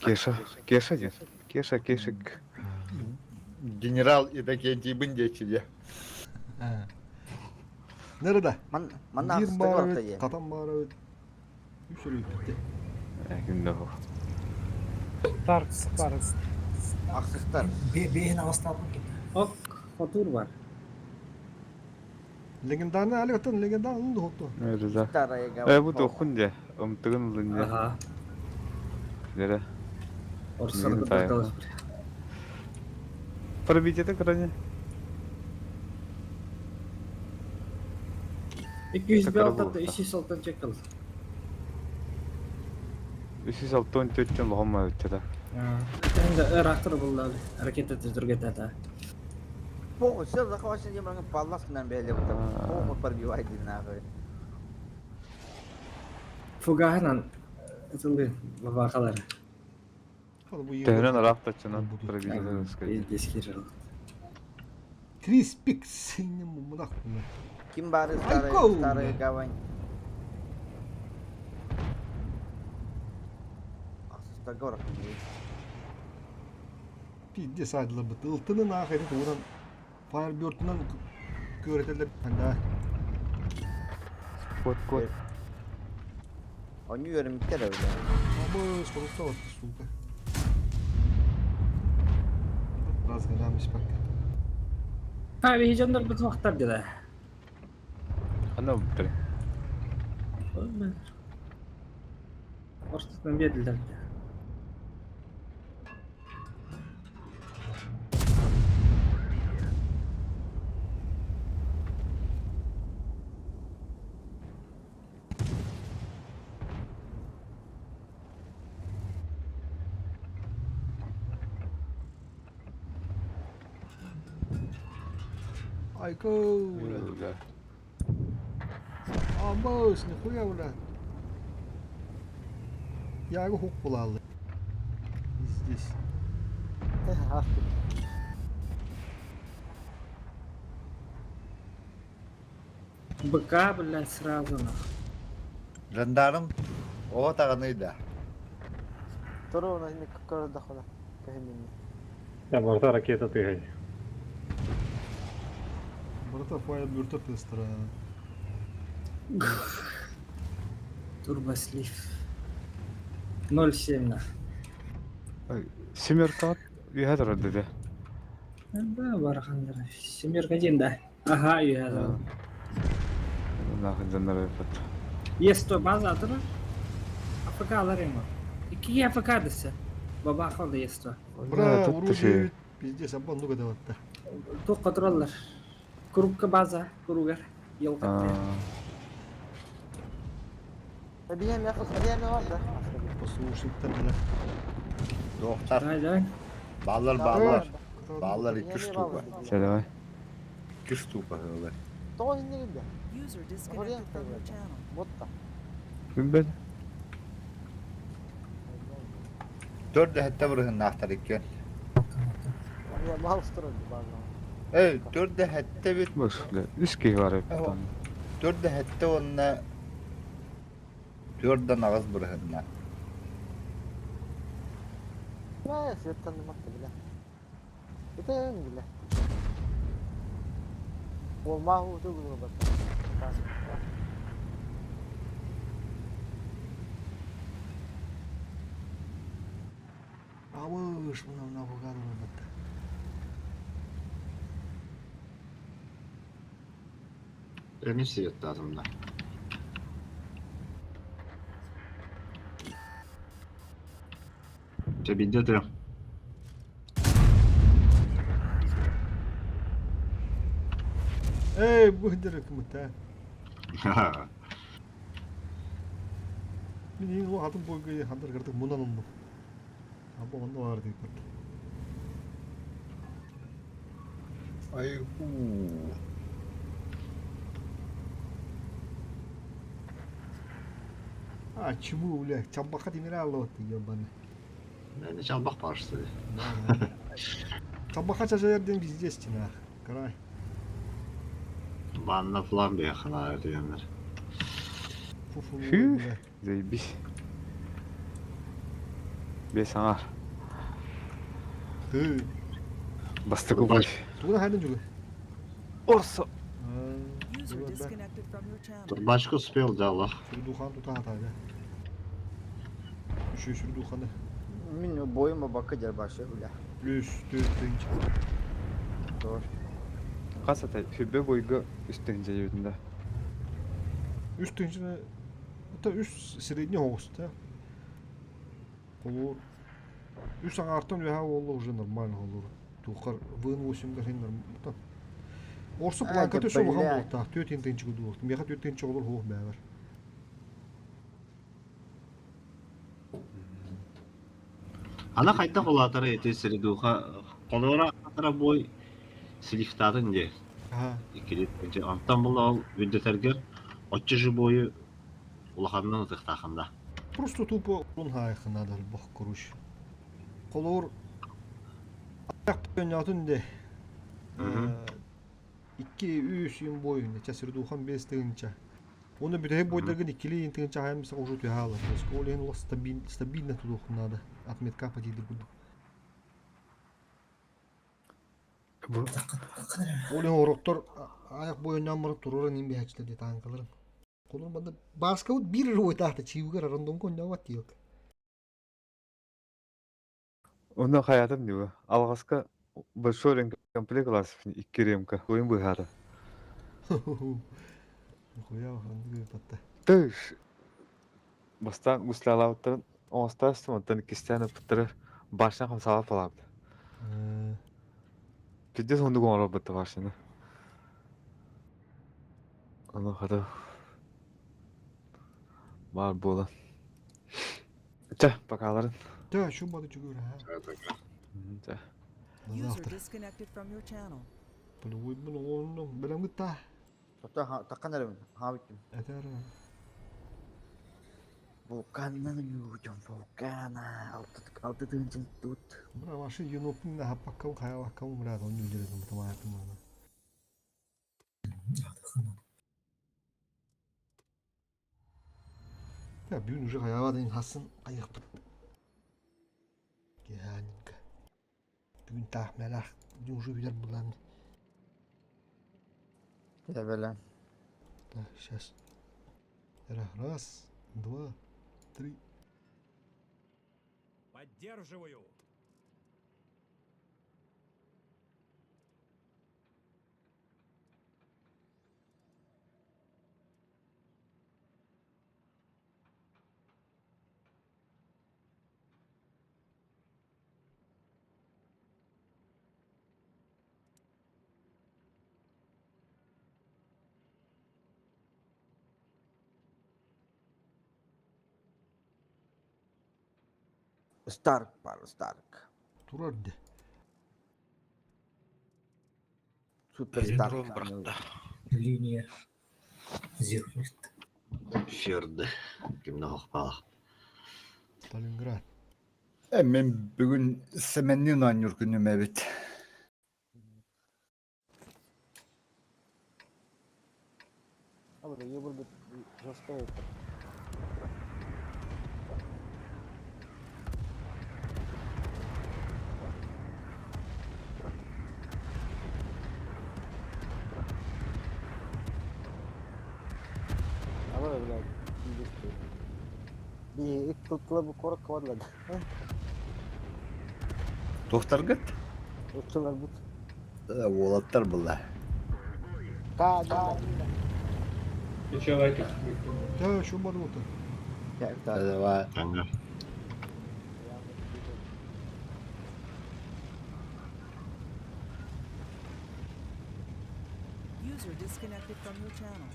Кеша, Кеша ден. Кеша, Кешик. Генерал Иннокентий дечиде. Nerede? Ман Bir ман maravет, катан maravет. Үч өрөй битти. Күндө хо. Тар, тар. Ақсықтар. Бейін ағыстапын кетті. Ок, хотур бар. Легендарны али отын легендарны да хоту. Рыза. Старая Э, бу тохун де. Ымтыгын лынде. Ага. Дере. Орсорду Мин бардалас. Пробить это крайне. 206 306 чекал. 306 төттен лохома өттө да. Енді ырақтыр бұл ракета түзірге тата. Похуй, все захвачено демарга палласкынан бәле бу. Похуй пробивай нахуй. Фугахынан ытылды бабақалар. Төһөнөн араактачынан пробить это Дескер. Крис Пикс. Мунак. Ким бары старая Айко! старая гавань. Ақсықтар город. Пидде сайдылар бит. Ылтынын ахыры тууран Firebird'ынан көрөтелер. Да. Кот, кот. Онньу үөрэммиттэр эбит. Абы, сорукта бар, сука. Разгоняем испакка. А, биһи дьоннорбут суохтар дила. Ханна буттары? Ортотунан биэрдилэр. Айко, бля. Амбас, нихуя, бля. Я хук булалы. Здесь. Быка, блядь, сразу нах. Жандарм оҕо таҕаный да. Туру на көрдөххүнэ көһүннүн. Я барда ракета тыгай. Брата фая бүртө тестера. Турбослив. 0,7 нах. Семерка үһэ турар деді. Да, барахандар. Семерка один, да. Ага, я. Нахуй дьоннор өлбөт. Есть то база атыры. АФК алар ему. Икки АФК десе. Бабаха да есть то. Бра, оружие пиздец, абан ну гадаватта. Туққа тураллар. Курукка база, куругар. Елкатты. Эбиэм бар да. Послушай, бля. Доктор. Давай, давай. Баллар баллар. Баллар 2 штука. Все, давай. 2 штука ылар. Тоҕо иннигин да. Ботта. Билбэт. Төрдө хэтте бырыһыннаахтар иккен. Я мал строил база. Эй, төрдө хэтте бит. Баш, бля, үс киһи бар эбит. Төрдө хэтте онна төрдөн аҕыс бырыһынна. Ма светтан макта бля. Это бля. Ол маху тугу бат. Абыш, мына мына буган батта. Эмин свет lazım da. Чэбидде турам. Эй, бу хидер кымыта. Мин ең ол атын бойга хандар кырдык мунан онну. Аба онну бар дейт бар. Айгу. А, чему, бля, чамбака темир алып ебаный. Мен чалбак барышты. Чамбака чачаерден пиздец тина. Карай. Банна флан бияхана дегенлер. Фу-фу, Фу, бля. заебись. Бес аңар. Хы. Бастыкы бой. Тугuna хайдан жүгө. Орсо. Турбачка успел, да, Аллах. Сүрдухан тута хатайды. Үші сүрдуханы. Мин бойым бакы дер башы бля. Плюс төрт тынч. Doğru. Хас атай, хүббе бойга үстүн жайбытында. Үс тынчыны Это үс средний оғыз, да? Олор. Үс аңартан өһә олы уже нормально олор. Тухар ВН8 гәрин нормально. Орсу А, планка да, төсө улахан бля. буолуохтаах, түөрт тыһыынча курдук. Миэхэ түөрт тыһыынча олор суох бэйэбэр. Ана хайта холатара эти средуха колора атара бой слифтатын де. Аха. Иккилит антан була ол үддетергер отчы жы бойу улаханнан ытыктахында. Просто тупо он хайхы надо бах короче. Колор аяк ойнатын де. Икки үс юм бойун, ча средухан бес тыһыынча. Оны бүтэһик бойдаргын иккили тыһыынча хайамса уже түһэ То есть ол ең стабильно тудух надо. Отметка потиде буду. Ол ең ороктор аяк бойынан барып туруран имби хачтар де таанкаларын. Конор манна Бааскабыт биир эрэ уотаахта чиибигэр рандомка онньообот диэк. Онно хайаатым дии Алҕаска большой ремкомплект класс икки ремка ойун быһаата. Хуя ханнык ыыппатта. Тыш бастаан гуслялаабыттарын оҥостоостум оттон иккистээн ыппыттары башня хамсаабат балаабыт. Пиздец оннук оҥорорбут башняны. Ону хата баар буолан. Чэ, покаларын. Чэ, шум бады чугура. Чэ. До завтра. Полевойбун оҕоннум. Бэлэмгит та. Таккан эрэбин, хаабыттым. Этэр. Вулканнан юутум, вулкана. Алты тыынчын тут. Бра, ваши енопын хаппаккам хаябаккам бра, он жүлдердим тамаятым мана. Я бүгүн уже хайаба хасын айықпыт. Геанинка. Бүгүн таах мэлах бүгүн уже билер булан. Тебелен. Так, сейчас. Раз, два, три. Поддерживаю. Старк бар, Старк. Турар де. Супер Старк. Линия Зирфорд. Фьорды. Кимне хохпалах. Сталинград. Мен бүгүн Сэмэннин оонньуур күнүм эбит. Абы ебыр жестко это. Абы блядь, Би икки bu корок квадлад. Туохтаргыт? Утчулар бут. Уолаттар была. Та, да. Еще лайки. Да, шум бады вот. Давай. User disconnected from your channel.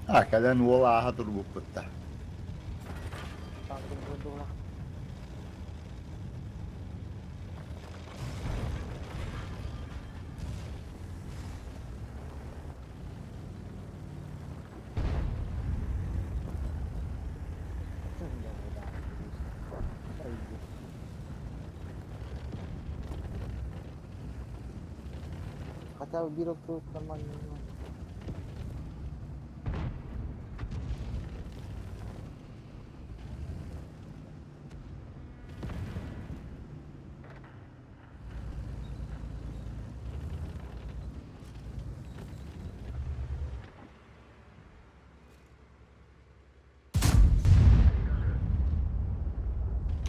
А, кэлэн уол ааха турбуппутта. Хотя бы бирок тут нормально.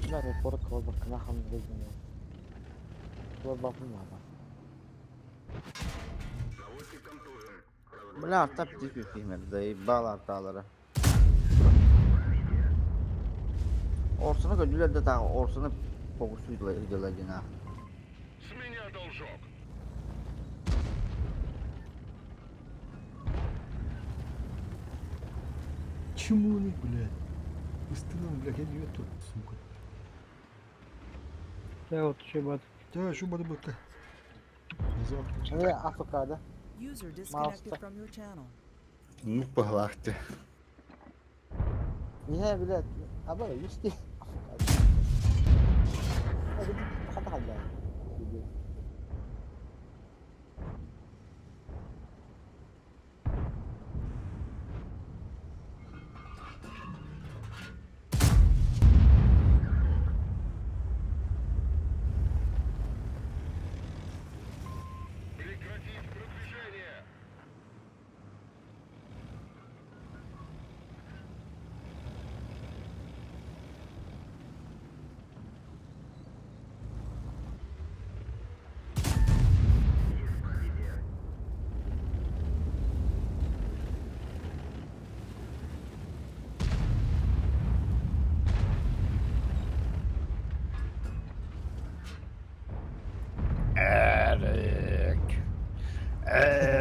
Да, репорт колбак нахам выгнал. Бля, арта птичку фигмер, заебала арталары. Орсуну көдүлөр да тағы орсуну погусуйдула ыдыла дина. С меня должок. Чему они, блядь? Ыстыган, блядь, я не тут, сука. Да, вот еще бат. Да, шум бады бытта. До завтра. АФК, да? User disconnected from your channel. Ну, пыһлаахты. Не, блядь, аба, юсти. АФК. Хата хата. Прекратить продвижение.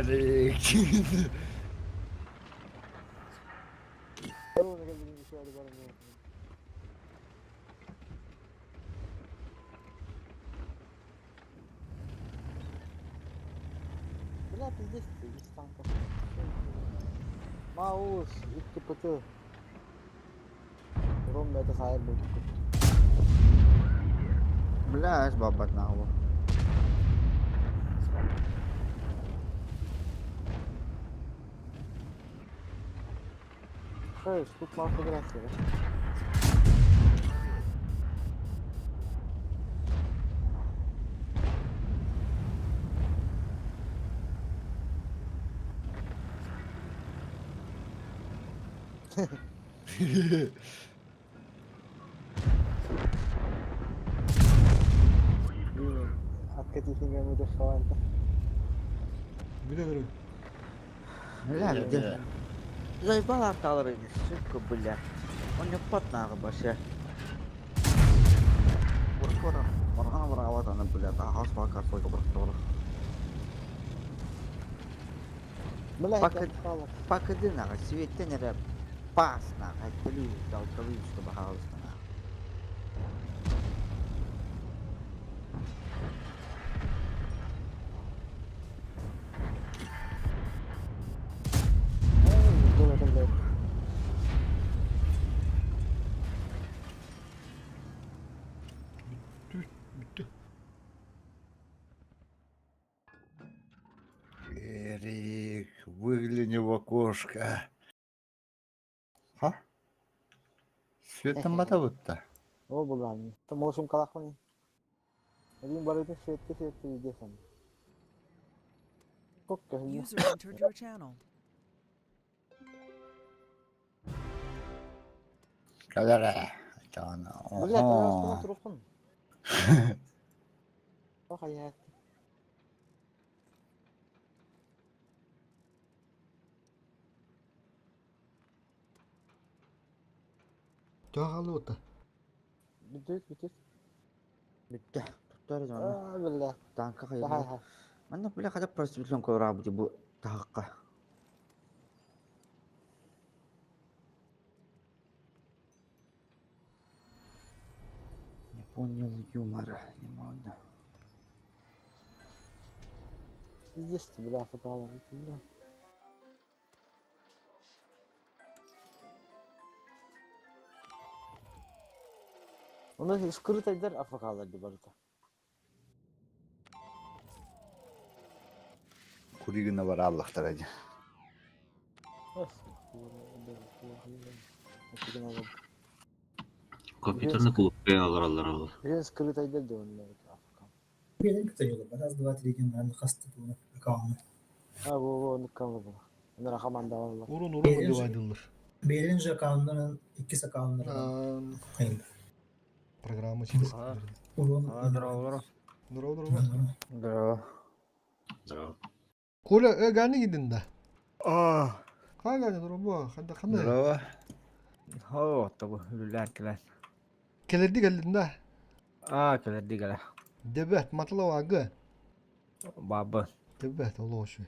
Эрик. Бля, пиздец, ты из танков. Маус, ИКПТ. Ром, это сайр будет. Бля, аж бабат нахуй. Хэш, тут мало фотографии, да? Блин, откатить не дошла. Биле көрүн. Бля, где? Заебала арталары, сука, бля. Он не пот нахуй вообще. Буркора, моргана барават аны, бля, та хаус бакар сойка бурктор. Бля, Пока- это отпало. Покажи нахуй, светтен рэп. Пас нахуй, плюс, дал чтобы хаус нахуй. Эй, дура, блядь. Бүттү. Бүттү. Эрик, выгляни в окошко. Ха? Светом бата бутта. О, булан. Там можем калахмани. Один барытын светте светте видеосан. Кокка. User entered your channel. Калара. Тана. Бля, Ого. ты трухун. Ох, я. Төһө хаалла Бүтүт, бүтүт. Бүттэ. Туттар А, бля. Танка Хай, хайы. хай. Манна, бля, хотя просто билен көрабы бу тахакка. Не понял юмора, не могу. Пиздец ты, бля, фотоала. Бля. Оны скрытайдар афакалар деп барыта. Куригина бар Аллахтар ади. Компьютерный клуб алар алар. Мен скрытайдар деп оны афака. Беден кытайылы. Раз, два, три, ден хасты туны. Акаунт. А, бу бу оны камы бу. Аны рахаманда алла. Урун урун деп айдылыр. Беден же аккаунттарын, иккис аккаунттарын. Хайын. Программа через. Урон. Здорово, Здорово, здорово. Здорово. Здорово. Коля, э, гани гидин да. А, Кай гани здорово, ханда кандай? Здорово. О, тобу, үлләр килә. Келерди келдин да. А, килерди килә. Дебет, матлау агы. Бабы. Дебет, Аллах шуй.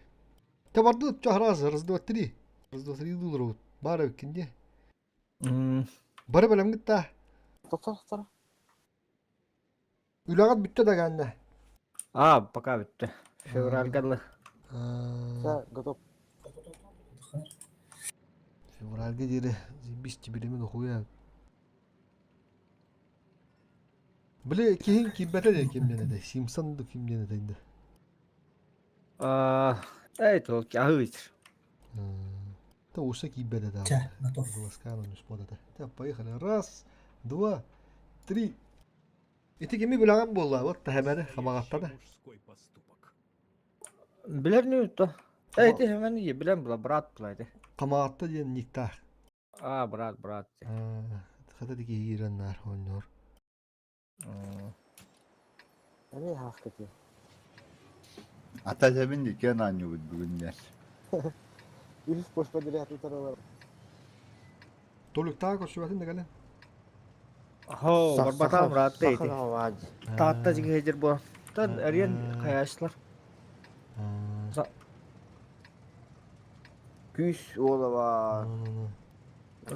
Те барды раз, раз, два, три. Раз, два, три доллара. Бары кинде. Бары белем гитта. Токтор, токтор. Үләгат бүтте да ганна. А, пока битте. Февраль гадлы. Все, готов. Февральге дире бис билемен окуя. Биле кихин кимбете де кимден эде. Симпсон да кимден эде инде. А, эй, толки, агыч. Та уса кимбете да. Ча, готов. Глазканы не сподата. Та поехали. Раз, два, три. Ити кими билаган болла. Вот та хәмәне хамагаттана. Билер не то. Эй, ти хәмәне е биләм була, брат була иде. Камагатта диен никта. А, брат, брат. Хата дики иреннар оннор. Эми хаскати. Ата жабин дикен аню бүгүннер. Үс пош подряд утаралар. Толук таа көрсөбәтин дегеле. Хо, барбатам брат дейди. Сахар аваж. Таатта жиге хежер бу. Тан ариен каяшлар. Күүс уола баар.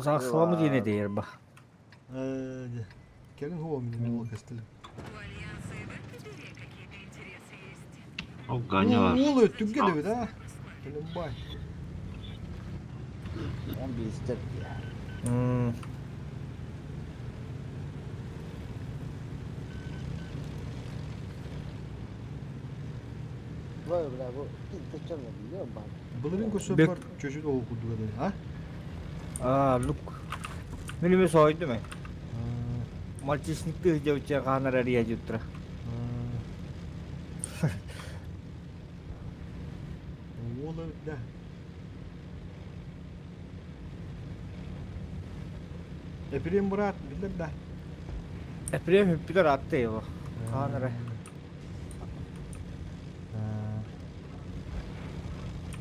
Сахсыламы диэн этейер ба. Кэлин хуо мин мин көстүлүм. Ол Ганя бар. Уол өттүггэ дэбит а. Кэлин бай. Он биистер. Бой, бля, бу киччен biliyor musun? Былырын көрсө бар чөчүт ол курдуга дели, а? А, лук. Милиме сойду ме. Мальчишникты девче канар ария жуттра. Уол да. Эпирем брат, билер да. Эпрем хүппүлөр атты его. Канара.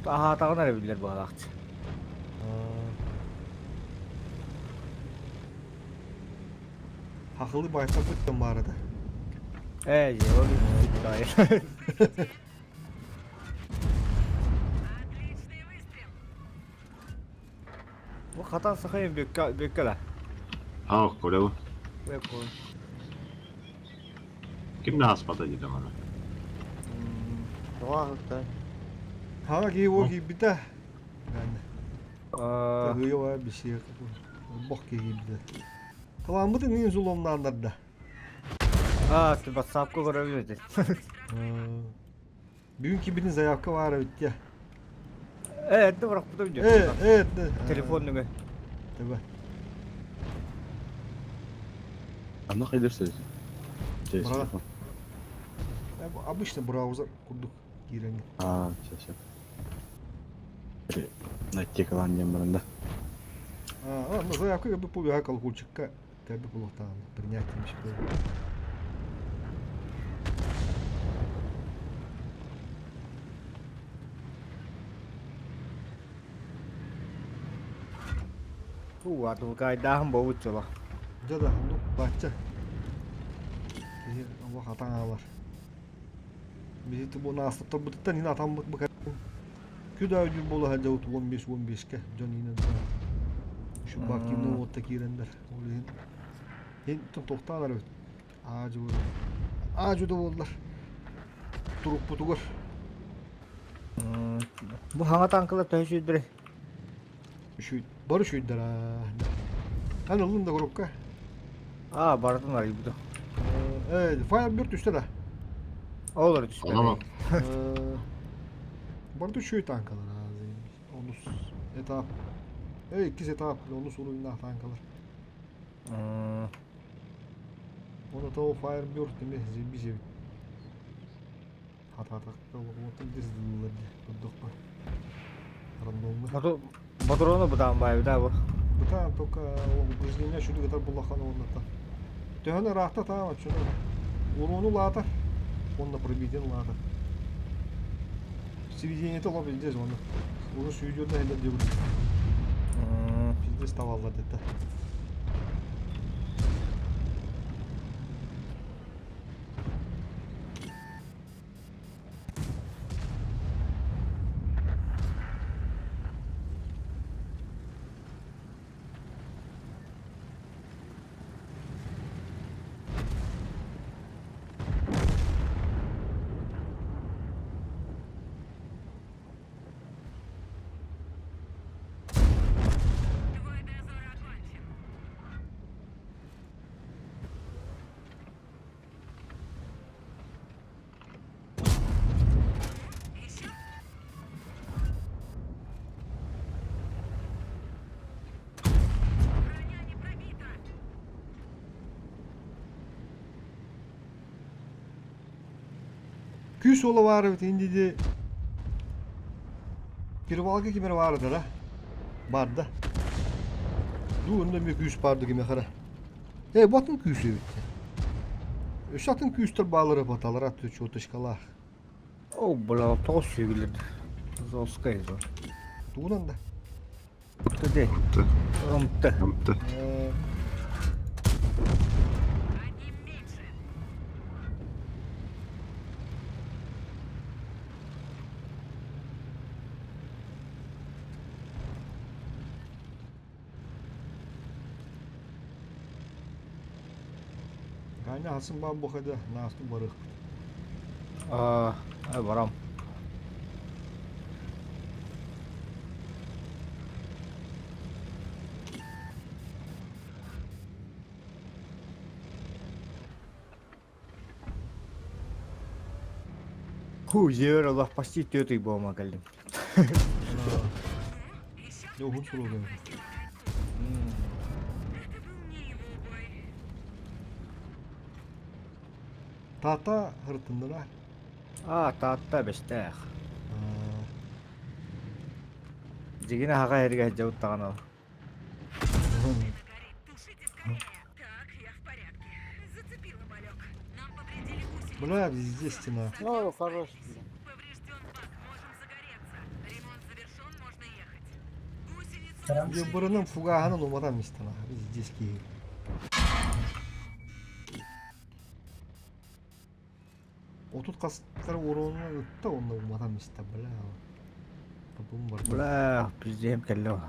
Аха тагын билер багакчы. Хахылы байта бүттен барыда. Э, же, ол бүттү. Бу хатан сахайын бөккө бөккө ла. Ау, көрөбү. Бөккө. Ким да хаспата диде мана. Тоға Ха ки о ки бита. Тагыйва биши бок ки бита. Таламбытын нин зуломнандарда. А, ты WhatsApp-ка көрөбүт. Бүгүн кибитин заявка бар бит. Э, это бирок бутум жок. Э, э, Телефон нүгө. Таба. Ана кайдыр сөз. Бра. Обычно браузер курдук кирен. А, все, все. Найти калан барында. А, ну заявка бы побегал колокольчикка. Как бы было там принять им Уу, атылкайдаахын болбут чола. Да, ну, бачча. Алла хатан алар. Бизи бу настыптар бутта нина атам бу Күдә үдү бола хәлдә 15-15-ке жон инен. Şu бактивны отта кирендер. Ол хин тоқталар өт. Ажы Ажы да болдылар. Турук бутугар. Бу хаңа танкылар төшүдүр. Şu бар шүйдер. Хан ылын да коробка. А, бардын бар буду. Э, Firebird түштө да. Олар түштө. Аламам. Барды шүй танкалар. Онус этап. Эй, икки этап, онус уровень танкалар. Оны то Firebird деме зебизе. Хата-хата отын диздилер. Дудукпа. Рандомно. Патроны бутан бай да бу. Бутан только упражнение шуду гатар буллахан онната. Төһөнө рахта таама чуну. Урону латар. Онна пробитен латар. Сведение то лобби здесь он. Уже сүйдет на этот дебют. Пиздец таваллар деді. Твой дозор окончен. Еще? Броня не пробита. Күйс ола бар бит инди де. Перевалга кимер бар да. Бар да. Ду онда ме күйс барды киме хара. Э, батын күйсү бит. Өшатын күйстер балары баталар аты чотышкала. О, бла, тоғыз сүйгілер. Зоска изо. Тугунан да. Тыды. Ымты. Ымты. Одним меньше. Ганя хасын баан бухада наасту барыахпыт. Аа, барам. Ху, жер Allah почти тетый болма кэллим. Дьэ уһун суруга. Таата ырытыннара. Аа, Таатта бэстээх. Дьигин аһаҕа эргэ дьабыттаҕын ол. Бля, везде стена. Ну, хорош. Дьэ бырынан фугаһынан уматан истена. Везде киһи. Отут хастар уруонун ытта онно уматан истэ бля. Табым бар. Бля, пиздем кэллэ.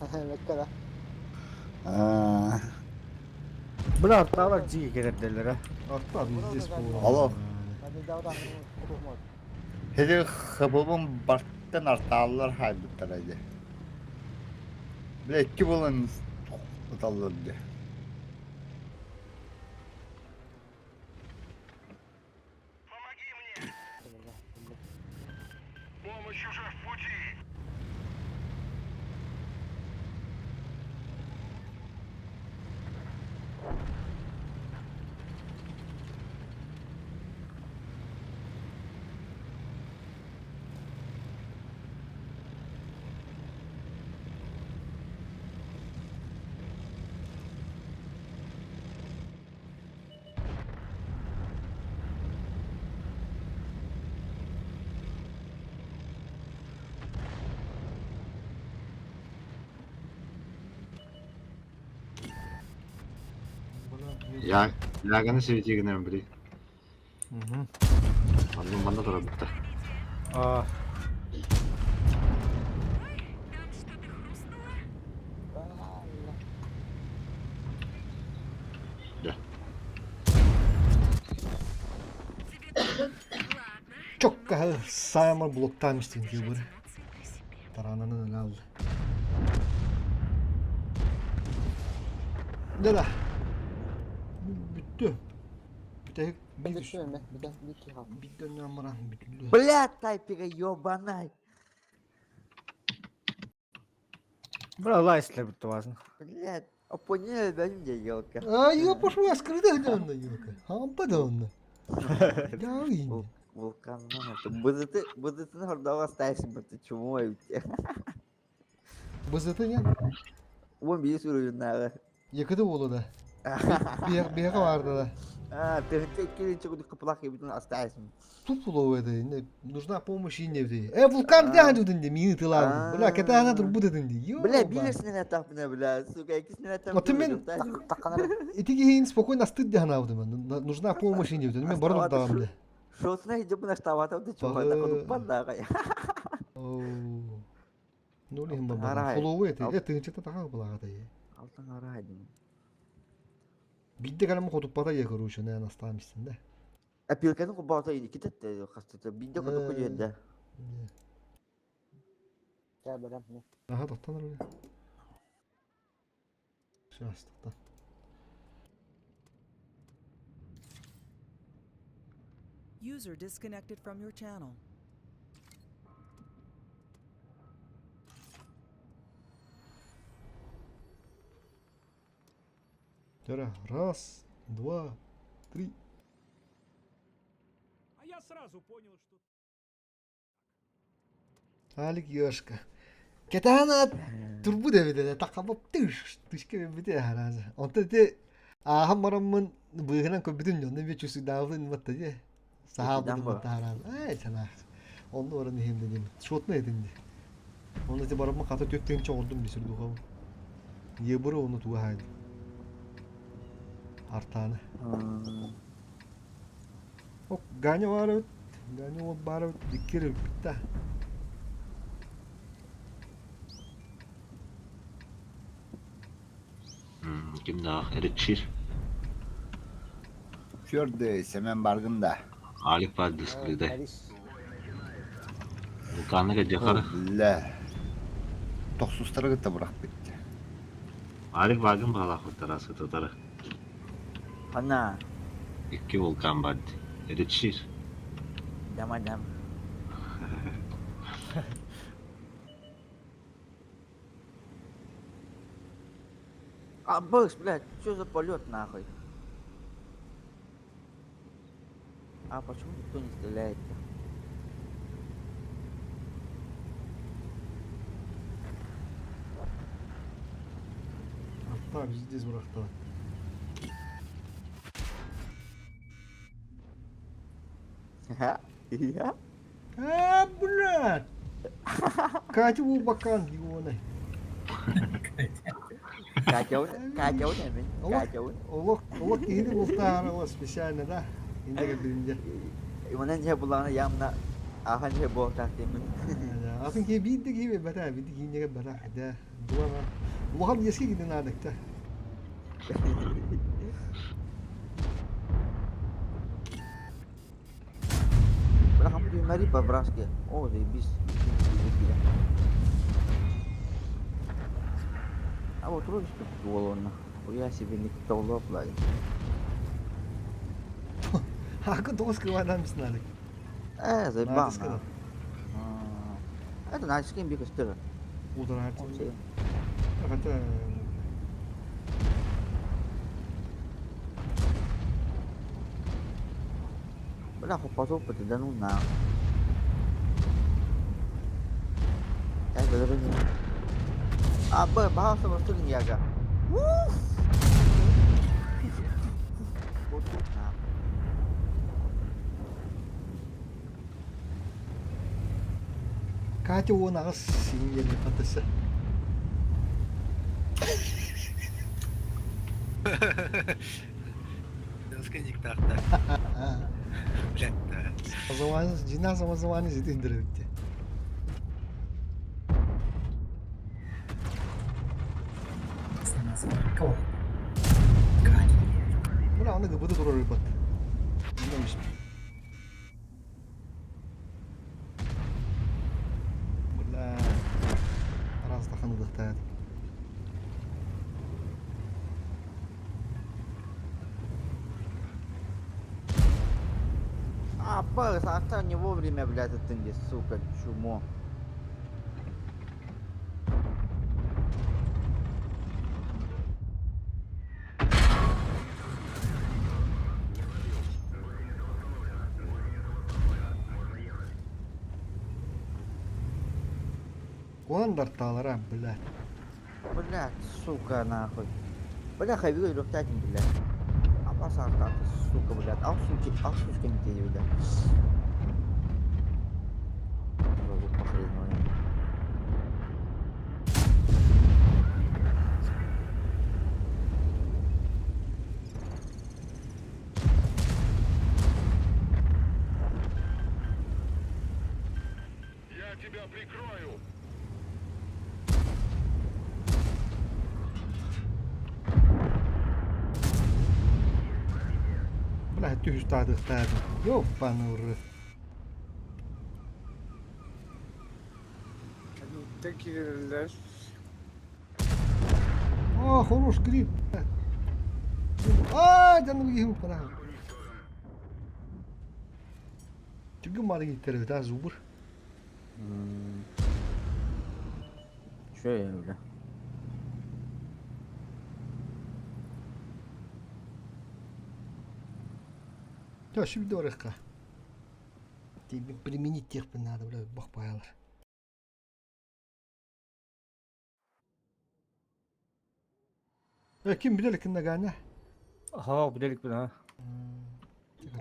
Меккара. Бля, артаалар дьиги кэлэрдэллэрэ. Арта везде Алло. Мод. Хели хабыбын бартан артааллар хайбыттара дии. Бля, икки болан ыталлар дии. Помощь уже в пути. Я яганы светигинен били. Оннун манна турабытта. Аа. Да. Чокка саамар блоктаан истин киһи Тарананын эле алды. Да. Бүттү. Бүтэһик биир дөннөн баран бүтүллү. Бля, тайпига ёбанай. Бля, лайслер бүтті басын. Блядь, опоняли да мне елка. А я пошла скрыта онно елка. Хампа да онно. Да Вулкан, БЗТ, БЗТ хордова ставишь, ты чмо БЗТ не? Вон бии суруйуннааҕы. Якыды болу да. Бияға барды да. А, ты ты кили чего кыплах и бүтүн астайсың. Туп это, нужна помощь и не вулкан где дедин мини тылар. Бля, кета тур бу дедин. Бля, билерсин этапны, бля, сука, иккисин этап. Вот мен Ити кихин спокойно стыд дехана мен. Нужна помощь и не Мен барып дагам бля. Шосuna хиджи буна штавата ты чего, так он упал Ну ли хим баба. Фоллоу это, это чета тага була гата. Алтын арайдым. Бидде калам хотуп бата я короче, не настамистин да. Апилканы кубата или кетет хастата бидде хотуп куйда. Я берем. Ага, тоқтан öyle. Сейчас, тоқтан. User disconnected from your channel. Раз, два, три. А я сразу понял, что... Алик Ёшка. Кетана турбу дебиде такабап тыш тышке бите хараза. Онта те ахам мараммын быгынан көбүтүн жонно бе чусу даавын матта же. Сахабы матта хараза. Ай сана. Онны орын хем дедим. Шотна единди. Онда те барамма ката төттен чоңордум бисир духам. Ебуры оны туга хайды. Артаны. Ок, Ганя бар Ганя вот бар диккер битта. Кимдаах Эритшир. Ферды, Семен баргын да. Алик баардыскыдай. Вулканы кэдьэхара. Бля. Тохсустары кытта бырахпыт. Алик баагын баалаах сытатара. Ана. Икки вулкан бар. Эритшир. Дама дам. А, бэкс, блядь, что за полет нахуй? А почему никто не стреляет-то? Hatta bizi diz bıraktılar. Я? А, блядь! Катя был бакан, ебаный. Катя, Катя, Катя. Олох, олох киһини бултаары ол специально, да? Инде билинде. Онан же буланы ямна ахан же болтак деймин. Атын ки бидди ки бата, бидди кинеге бата, да. Булана. Улахан ески гиден адыкта. Бля, хамы мари по-братски. О, заебись. А вот вроде что голову Я себе не толоп, ладно. Акы тоғыз кылайдан мисин алик. Заебал. Это начки бик өстөрө. Удара. Хотя Бля, хопазок да ну на. А, б, бахался во яга. Уф! Вот тут на. Катя он ағыс сингені қатысы. Скеник тахта. Блядь, да. Заманыз, жина заманыз индіріпті. Мына аны гыбыды турар бат. Бля. Раз таханы А, б, а не вовремя, блядь, это ты, сука, чумо. Куандарталара, блядь. Блядь, сука, нахуй. Бля, хайвей рухтятин, блядь. А сука, блядь. Ал, суки, ал, суки, не блядь. Похреновый. Я тебя прикрою. Бля, түс тадық. Ёппаны Такие О, хорош гриб. А, да ну ему пора. Түгін мары гиттер, да, зубр. Чё я, бля? Да, şimdi oraya. Тебе применить тех надо, бля, бах паялар. Ким билер ким нагана? Ха, билелик бин ha. Тихо,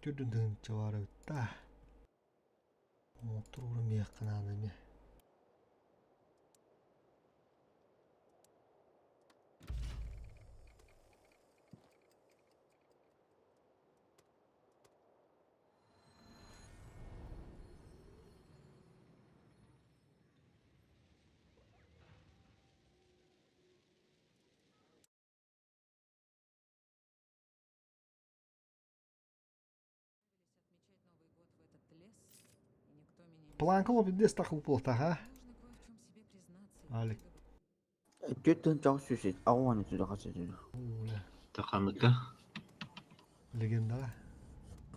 Түрдүн тыһыынча баар эбит да. Оҥотторууру миэххэ наада эмиэ. Планка лобидес тахыл буолта, Алик. Түөрт чоҕ сүүс аҕыс үтү хас үтү. Таханыка. Легенда.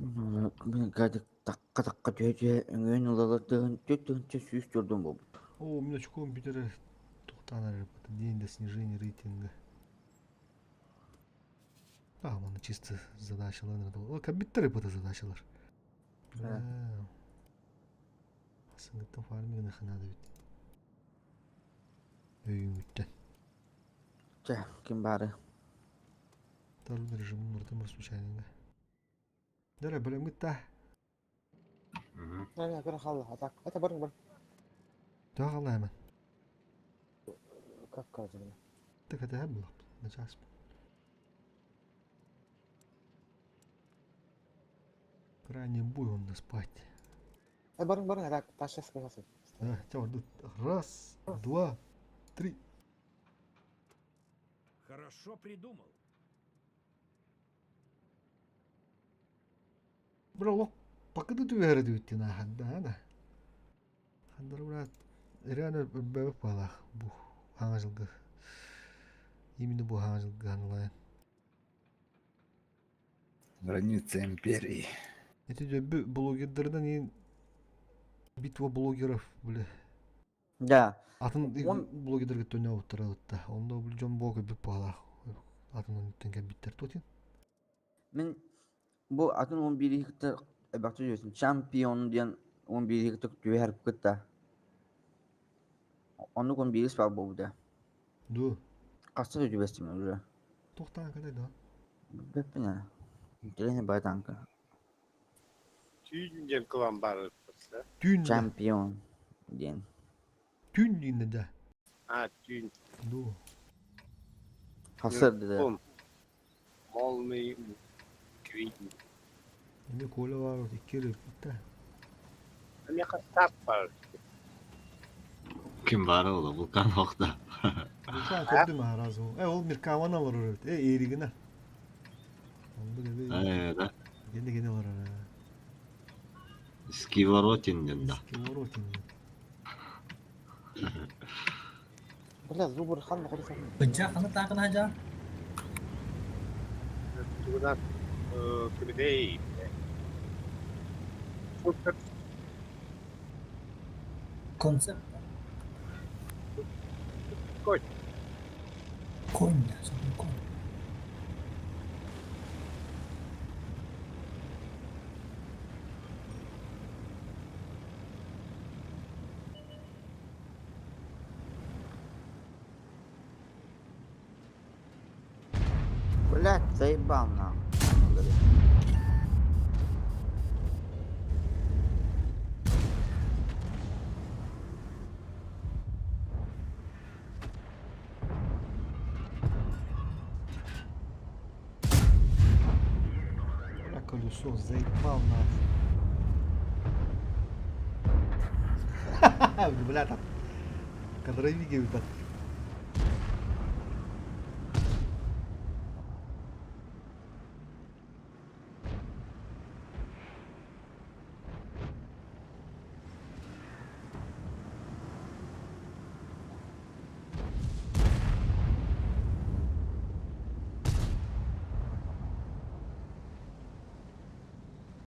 Мин гадык такка такка түһэ-түһэ өҥөйөн ылалар 4100 төрдөн буолбут. О, у меня очко компьютера тухтан эрэр день до снижения рейтинга. А, маны чисто задачалар надо. О, компьютер это задачалар. Сыңыттан фарминг надо ведь. Өйүҥүттэн. Чэ, ким баары? Тарын режимин муртымыр случайно. Дара, бөлөмгүт та. Не, не, халла, а так. Это бар, бар. Тоҕо халла hemen. Как кажется. Так это было. Начаас. Крайне бой он спать. Бар, бар, так, та сейчас скажу. Да, раз, два, три. Хорошо придумал. Бро, лох, пока ты түбэһэрэ түбүттин аһанда, да. Хандар брат, реально бэбэк балах бу хаҥа жылгы. Именно бу хаҥа жылгы ханалайын. Граница империи. Эти дөбү блогердардан ең битва блогеров, бля. Да. Атын блогердерге төнө оттаралытта. Онда бу дьон бог бүп балах. Атын онтен кәбиттер тотин. Мин бу атын 11 кытта эбакты жүрсүн. Чемпион диэн 11 кытта түһэр кытта. Онну 11 спал болду. Ду. Каста түбестим уже. Тоқтан кадай да. Беппине. Интересно байтанка. Түүн диэн кылан бар. Түүн. Чемпион диэн. Түүн дейін да. А, түүн. Ду. Хасыр dedi. Молный Квин. Эми коля бар, икки да. Меха старт бар. Ким бары ола вулкан охта. Вулкан көрдүм аразы. Э, ол Миркаван алар өрөт. Э, эригина. Онду кеби. Э, да. Гене гене алар. Скиворотин да. Скиворотин. Бля, зубр хан хорса. Быджа ханы тагын хажа. Тугунан кимидей. Супер. Концепт. Конь. Конь, конь. Блять, заебал нахуй. Бля, колесо заебал нахуй. Бля, там. Кадровики бат.